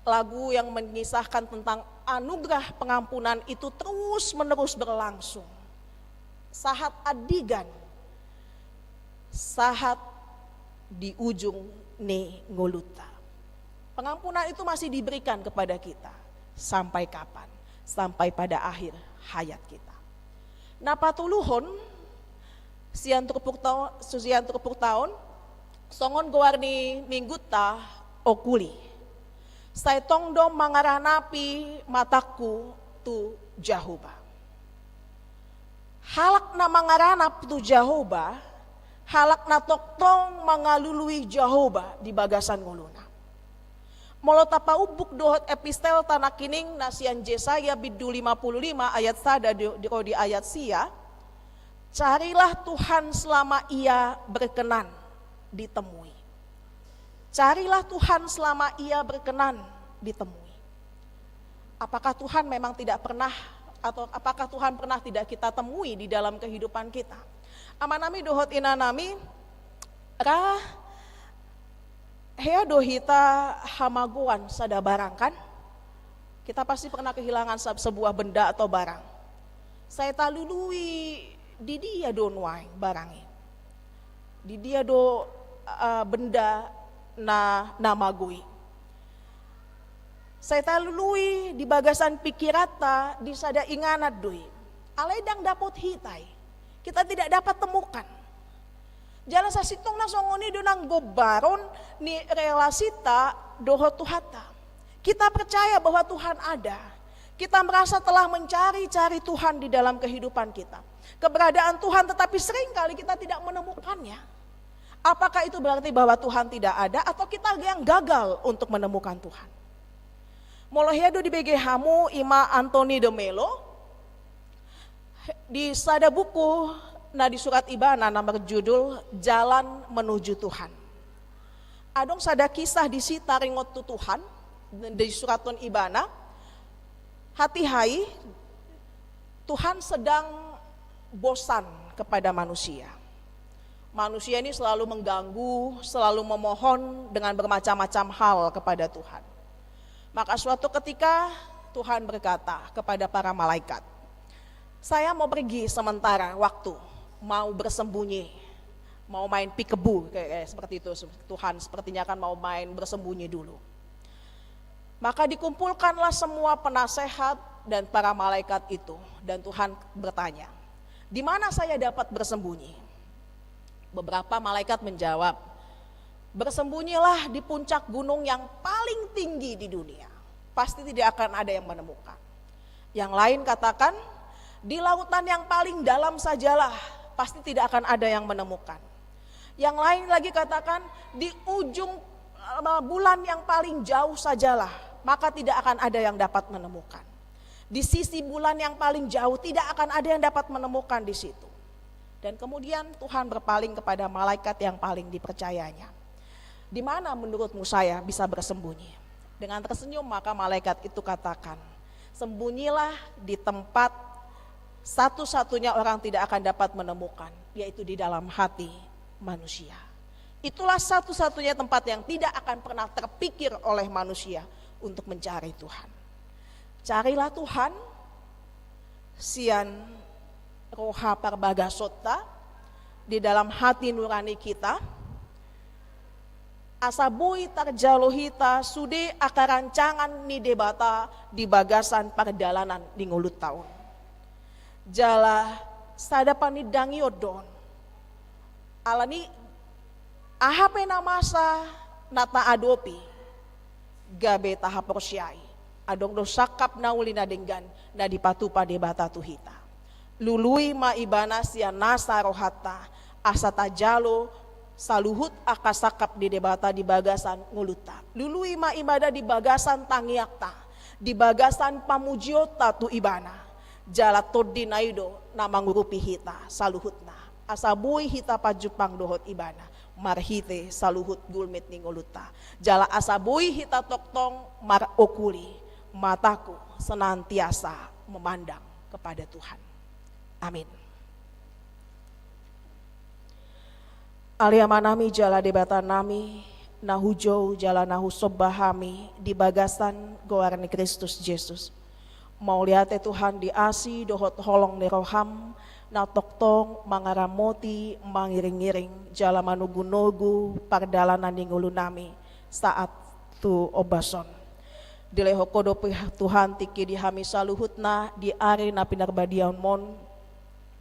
Lagu yang mengisahkan tentang anugerah pengampunan itu terus-menerus berlangsung. Sahat andigan, sahat di ujung ni ngolunta. Pengampunan itu masih diberikan kepada kita. Sampai kapan? Sampai pada akhir hayat kita. Na patoluhon, sian turpukta-, sian turpukta on, songon goar ni minggunta, Okuli. Sai tong do mangaranapi matangku tu Jahowa. Halak na mangaranap tu Jahowa, halak na tongtong mangalului Jahowa di bagasan ngoluna. Molo tapaumbuk dohot epistelta nangkining na sian Jesaya bindu lima puluh lima ayat sada di, di, di ayat sia, carilah Tuhan selama Ia berkenan ditemui. Carilah Tuhan selama Ia berkenan ditemui. Apakah Tuhan memang tidak pernah, atau apakah Tuhan pernah tidak kita temui di dalam kehidupan kita? Amanami dohot inanami, ra hea do hita hamagoan sada barang, kan? Kita pasti pernah kehilangan se-, sebuah benda atau barang. Sai talului, di dia do nuaeng barang i? Di dia do, eh, benda na, na mago i? Sai talului di bagasan pikiranta, di sada inganan do i. Alai ndang dapot hita i. Kita tidak dapat temukan. Jala sasintongna songon i do nang gombaron ni relasinta dohot Tuhanta. Kita percaya bahwa Tuhan ada. Kita merasa telah mencari-cari Tuhan di dalam kehidupan kita. Keberadaan Tuhan, tetapi seringkali kita tidak menemukannya. Apakah itu berarti bahwa Tuhan tidak ada, atau kita yang gagal untuk menemukan Tuhan? Molo hea do dibege hamu, ima Anthony de Mello, di sada buku na disurat ibana na marjudul Jalan Menuju Tuhan. Adong sada kisah disi taringot tu Tuhan, disurathon ibana, hatiha i Tuhan sedang bosan kepada manusia. Manusia ini selalu mengganggu, selalu memohon dengan bermacam-macam hal kepada Tuhan. Maka suatu ketika Tuhan berkata kepada para malaikat, "Saya mau pergi sementara waktu, mau bersembunyi, mau main peekaboo," kayak, kayak seperti itu. Tuhan sepertinya kan mau main bersembunyi dulu. Maka dikumpulkanlah semua penasehat dan para malaikat itu, dan Tuhan bertanya, "Di mana saya dapat bersembunyi?" Beberapa malaikat menjawab, "Bersembunyilah di puncak gunung yang paling tinggi di dunia. Pasti tidak akan ada yang menemukan." Yang lain katakan, "Di lautan yang paling dalam sajalah, pasti tidak akan ada yang menemukan." Yang lain lagi katakan, "Di ujung, eh, bulan yang paling jauh sajalah, maka tidak akan ada yang dapat menemukan. Di sisi bulan yang paling jauh, tidak akan ada yang dapat menemukan di situ." Dan kemudian Tuhan berpaling kepada malaikat yang paling dipercayanya, "Di mana menurutmu saya bisa bersembunyi?" Dengan tersenyum, maka malaikat itu katakan, "Sembunyilah di tempat satu-satunya orang tidak akan dapat menemukan, yaitu di dalam hati manusia. Itulah satu-satunya tempat yang tidak akan pernah terpikir oleh manusia untuk mencari Tuhan." Carilah Tuhan sian roha parbagasonta, di dalam hati nurani kita, asa boi tarjalo hita sude angka rancangan ni Debata di bagasan pardalanan ni ngolunta on. Jala sada panindangion do on. Alani aha pe na masa na taadopi, gabe tahaporseai, adong do sangkap na uli na denggan na dipatupa Debata tu hita. Lului ma Ibana sian nasa rohanta, asa tajalo saluhut angka sangkap ni Debata di bagasan ngolunta. Lului ma Ibana di bagasan tangiangta, di bagasan pamujionta tu Ibana. Jala Tondi na i do na mangurupi hita saluhutna, asa boi hita pajumpang dohot Ibana marhite saluhut gulmit ni ngolunta. Jala asa boi hita tongtong marokuli, mataku senantiasa memandang kepada Tuhan. Amin. Ale Amanami jala Debatanami, na hujou jala na husomba hami di bagasan goar ni Kristus Jesus. Mauliate Tuhan di asi dohot holong ni roham, na tongtong mangaramoti, mangiringiring jala manogunogu pardalanan ni ngolunami saat tu ombas on. Dilehon Ho dope Tuhan tingki di hami saluhutna di ari na pinarbadiaonmon,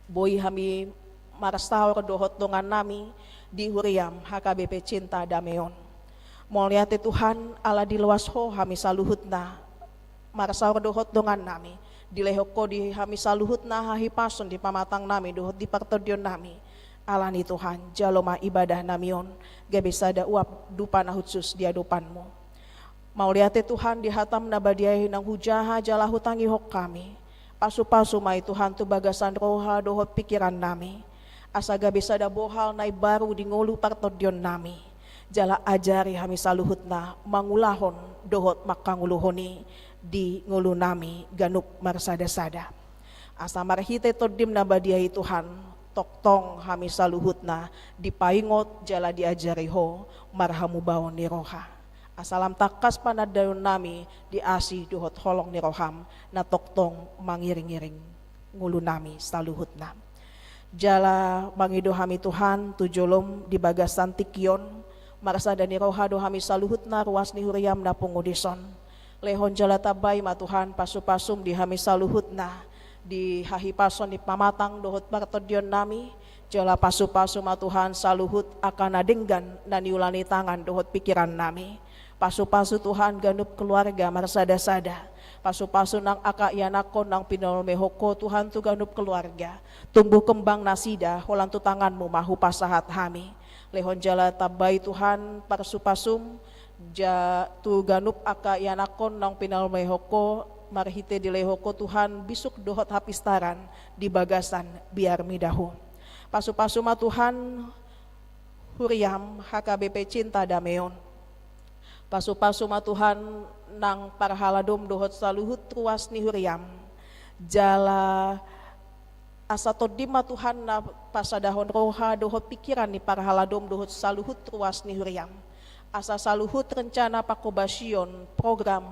boi hami marsaor dohot dongannami di huriam H K B P Cinta Dame on. Mauliate Tuhan, ala diloas Ho hami saluhutna marsaor dohot dongannami Dilehon Ho di hami saluhutna hahipason di pamatangnami dohot di partondionnami. Alani Tuhan, jalo ma ibadahnami on gabe sada uap dupa na hushus di adopanMu. Mauliate Tuhan di hataM na badia i naung hujaha jala hutangihon hami. Pasupasu ma i Tuhan tu bagasan roha dohot pikirannami, asa gabe sada bohal na imbaru di ngolu partondionnami. Jala ajari hami saluhutna mangulahon dohot mangkangoluhon i di ngolunami ganup marsadasada. Asa marhite TondiM na badia i Tuhan, tongtong hami saluhutna dipaingot jala diajari Ho marhamubaon ni roha. Asa lam tangkas panandaonnami di asi dohot holong ni rohaM na tongtong mangiringiring ngolunami saluhutna. Jala mangido hami Tuhan tu joloM di bagasan tingki on, marsada ni roha do hami saluhutna ruas ni huriaM na pungu dison. Lehon jala tambai ma Tuhan pasupasuM di hami saluhutna, di hahipason ni pamatang dohot partondionnami, jala pasupasu ma Tuhan saluhut angka na denggan na niula ni tangan dohot pikirannami. Pasupasu Tuhan ganup keluarga marsadasada. Pasupasu nang angka ianakhon naung pinalumehon Ho Tuhan tu ganup keluarga. Tumbuh kembang nasida holan tu tanganMu ma hupasahat hami. Lehon jala tambai Tuhan pasupasuM ja tu ganup angka ianakhon naung pinalumehon Ho, marhite dilehon Ho Tuhan bisuk dohot hapistaran di bagasan biarMi dahu. Pasupasu ma Tuhan huriaM H K B P Cinta Dame on. Pasupasu ma Tuhan nang parhaladoM dohot saluhut ruas ni huriaM. Jala asa TondiM ma Tuhan na pasadahon roha dohot pikiran ni parhaladoM dohot saluhut ruas ni huriaM. Asa saluhut rencana panghobasion, program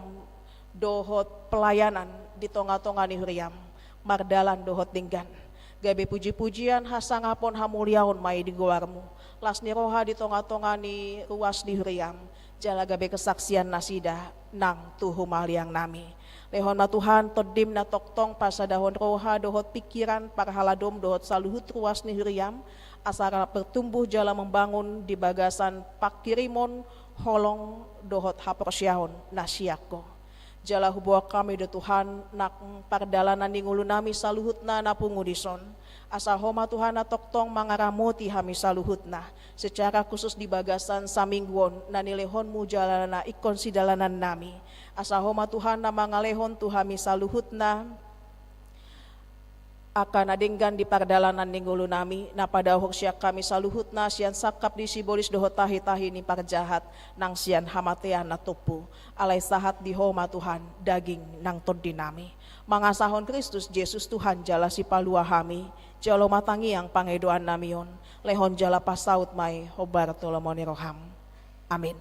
dohot pelayanan di tongatonga ni huriaM mardalan dohot denggan. Gabe pujipujian, hasangapon, hamuliaon ma i di goarMu. Las ni roha di tongatonga ni ruas ni huriaM, jala gabe kesaksian nasida nang tu humaliangnami. Lehon ma Tuhan TondiM na tongtong pasadahon roha dohot pikiran parhaladoM dohot saluhut ruas ni huriaM, asa rap bertumbuh jala membangun di bagasan panghirimon holong dohot haporseaon na sian Ho. Jala huboan hami do Tuhan nang pardalanan ni ngolunami saluhutna na pungu dison. Asa Ho ma Tuhan na tongtong mangaramoti hami saluhutna, secara khusus di bagasan saminggu on na nilehonMu jala na ingkon sidalanannami. Asa Ho ma Tuhan na mangalehon tu hami saluhutna angka na denggan di pardalanan ni ngolunami, na padaohon sian hami saluhutna sian sangkap ni sibolis dohot tahitahi ni parjahat nang sian hamatean na tompu. Alai sahat di Ho ma Tuhan daging nang tondinami. Mangasahon Kristus Jesus Tuhan jala Sipalua hami, jalo ma tangiang pangidoannami on. Lehon jala pasaut ma i hombar tu lomo ni rohaM. Amin.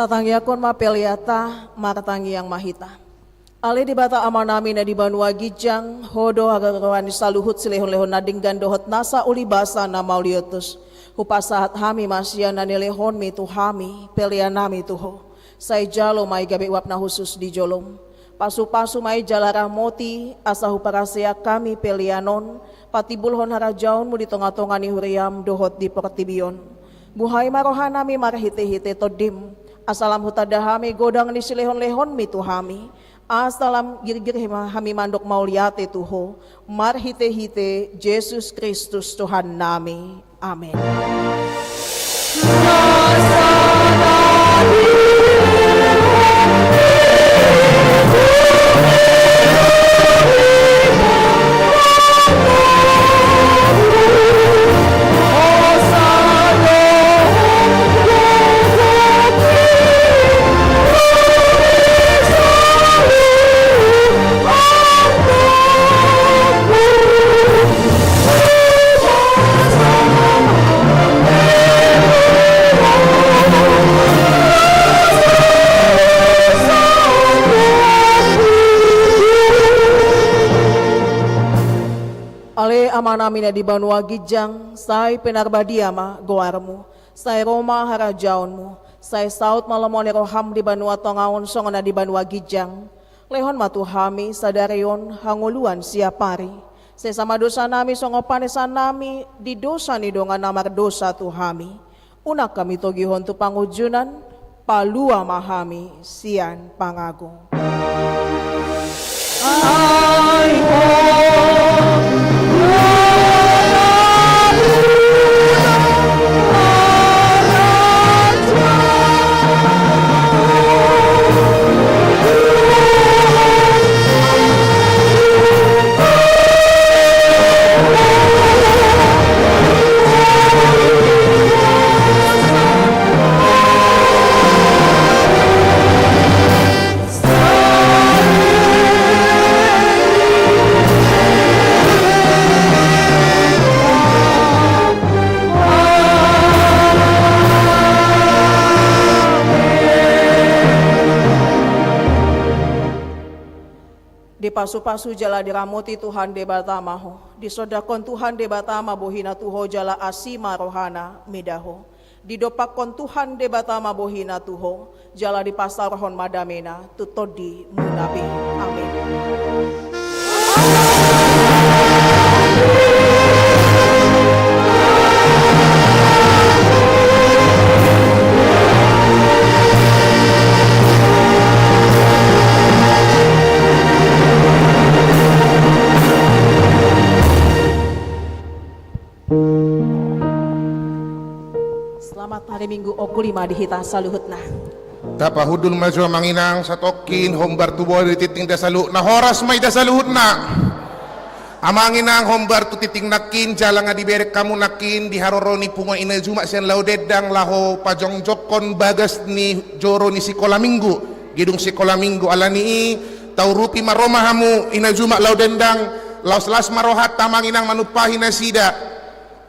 Tatangiangkon ma peleanta, martangiang ma hita. Ale Debata Amanami na di banua ginjang, Ho do haroroan ni saluhut silehonlehon na denggan dohot nasa ulibasa na mauliutus. Hupasahat hami ma sian na nilehonmi tu hami, peleanami tu Ho. Sai jalo ma i gabe uap na hushus di jolom. Pasupasu ma i jala ramoti, asa huparaseak hami pelean on, patimbulhon harajaonmu di tongatonga ni huriam dohot di portibi on. Buhai ma rohanami marhitehite Tondim, asa lam hutanda hami godang ni silehonlehonmi tu hami, asa lam girgir hami mandok mauliate tu Ho, marhitehite Jesus Kristus Tuhannami. Amen. Ale Amanami na di banua ginjang, sai pinarbadia ma goarmu, sai ro ma harajaonmu, sai saut ma lomo ni roham di banua tonga on songon na di banua ginjang. Lehon ma tu hami sadari on hangoluan siapari. Sesa ma dosanami songon panesanami di dosa ni dongan na mardosa tu hami. Unang hami togihon tu pangunjunan, palua ma hami sian pangago. Dipasupasu jala diramoti Tuhan Debata ma ho. Disondangkon Tuhan Debata ma bohina tu ho jala asi ma rohana mida ho. Didompakkon Tuhan Debata ma bohina tu ho, jala dipasaorhon ma damena tu tondimuna be. Amen. Selamat hari Minggu, ongkuli ma di hita saluhutna. Tapahundul ma jo amang inang satongkin, hombar tubu di tingting hita saluhutna, horas ma hita saluhutna. Amang inang, hombar tu tingting nangkin, jala nga dibereng hamu nangkin di haroro ni punguan Ina Jumak sian Lao Dendang laho pajongjongkon bagas ni joro ni sikola minggu, gedung sikola minggu. Alani i, taurupi ma ro ma hamu Ina Jumak Lao Dendang, laos las ma rohanta amang inang manumpahi nasida.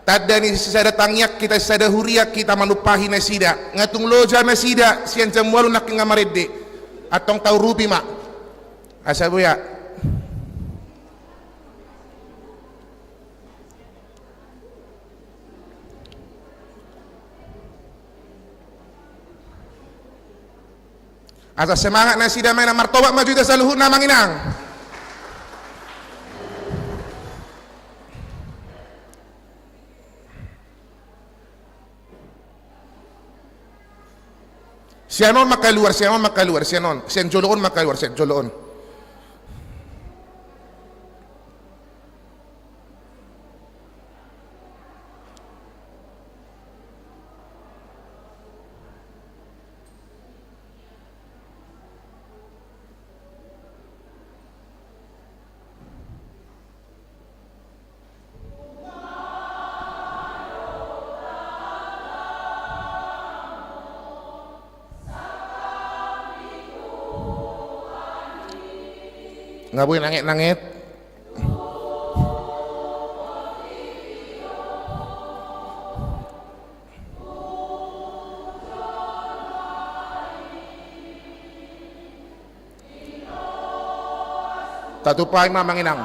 Tanda ni sisada tangiang hita, sisada huria hita manumpahi nasida. Nga tung loja nasida, sian jam ualu nangkin nga marende. Antong taurupi ma. Asa boya. Asa semangat nasida ma inang, martobat ma jo hita saluhutna amang inang. Sian on ma kaluar, sian on ma kaluar, sian on, sian jolo on ma kaluar, sian jolo on. Nga boi nanget-nanget. Tatumpahi ma amang inang.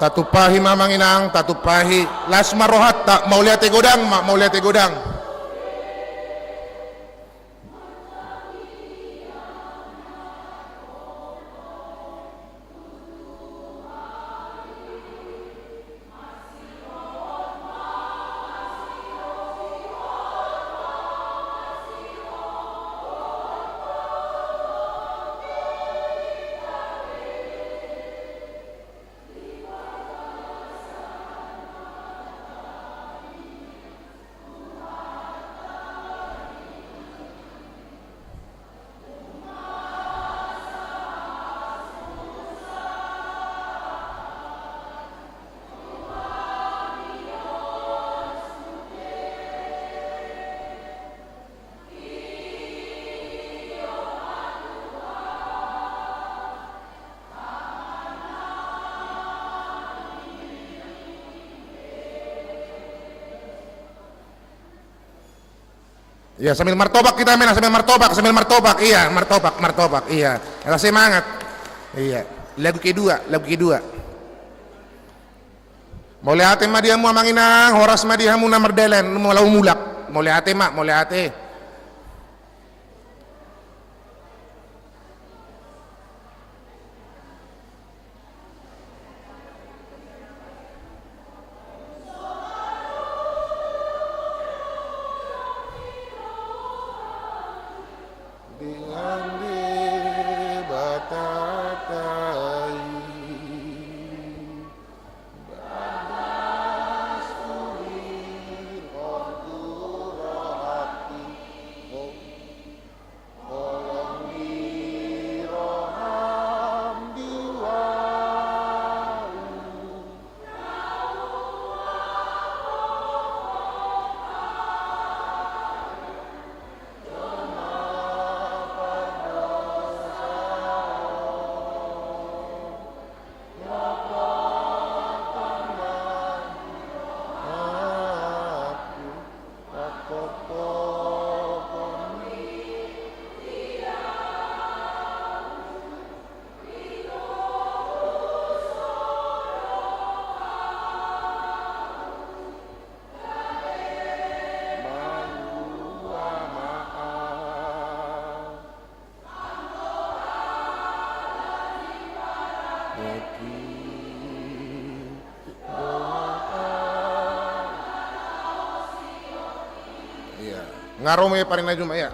Tatumpahi ma amang inang, tatumpahi. Las ma rohanta, mauliate godang ma, mauliate godang. Iya, sambil martobak hita, mena, sambil martobak, sambil martobak, iya, martobak, martobak, iya. Ela semangat. Iya. Lagu kedua, lagu kedua. Mauliate ma di hamu amang inang, horas ma di hamu na mardalan, molo mulak. Mauliate ma, mauliate. Dengan Debata tai. Iya. Nga ro ma i parinna juma, iya.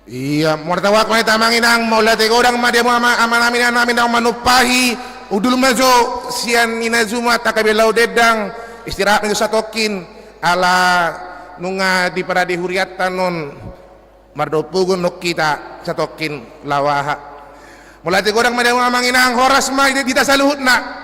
Ia, martawak ma hita amang inang, mauliate godang ma di hamu ama-, amanami, inanami na manumpahi, hundul ma jo sian Ina Juma, T K B Lau Dendang, istirahat ma jo satongkin, ala nunga di parade hurianta on, mardohot pugu nangkin hita satongkin laho aha. Mauliate godang ma di hamu amang inang, horas ma di, di hita saluhutna.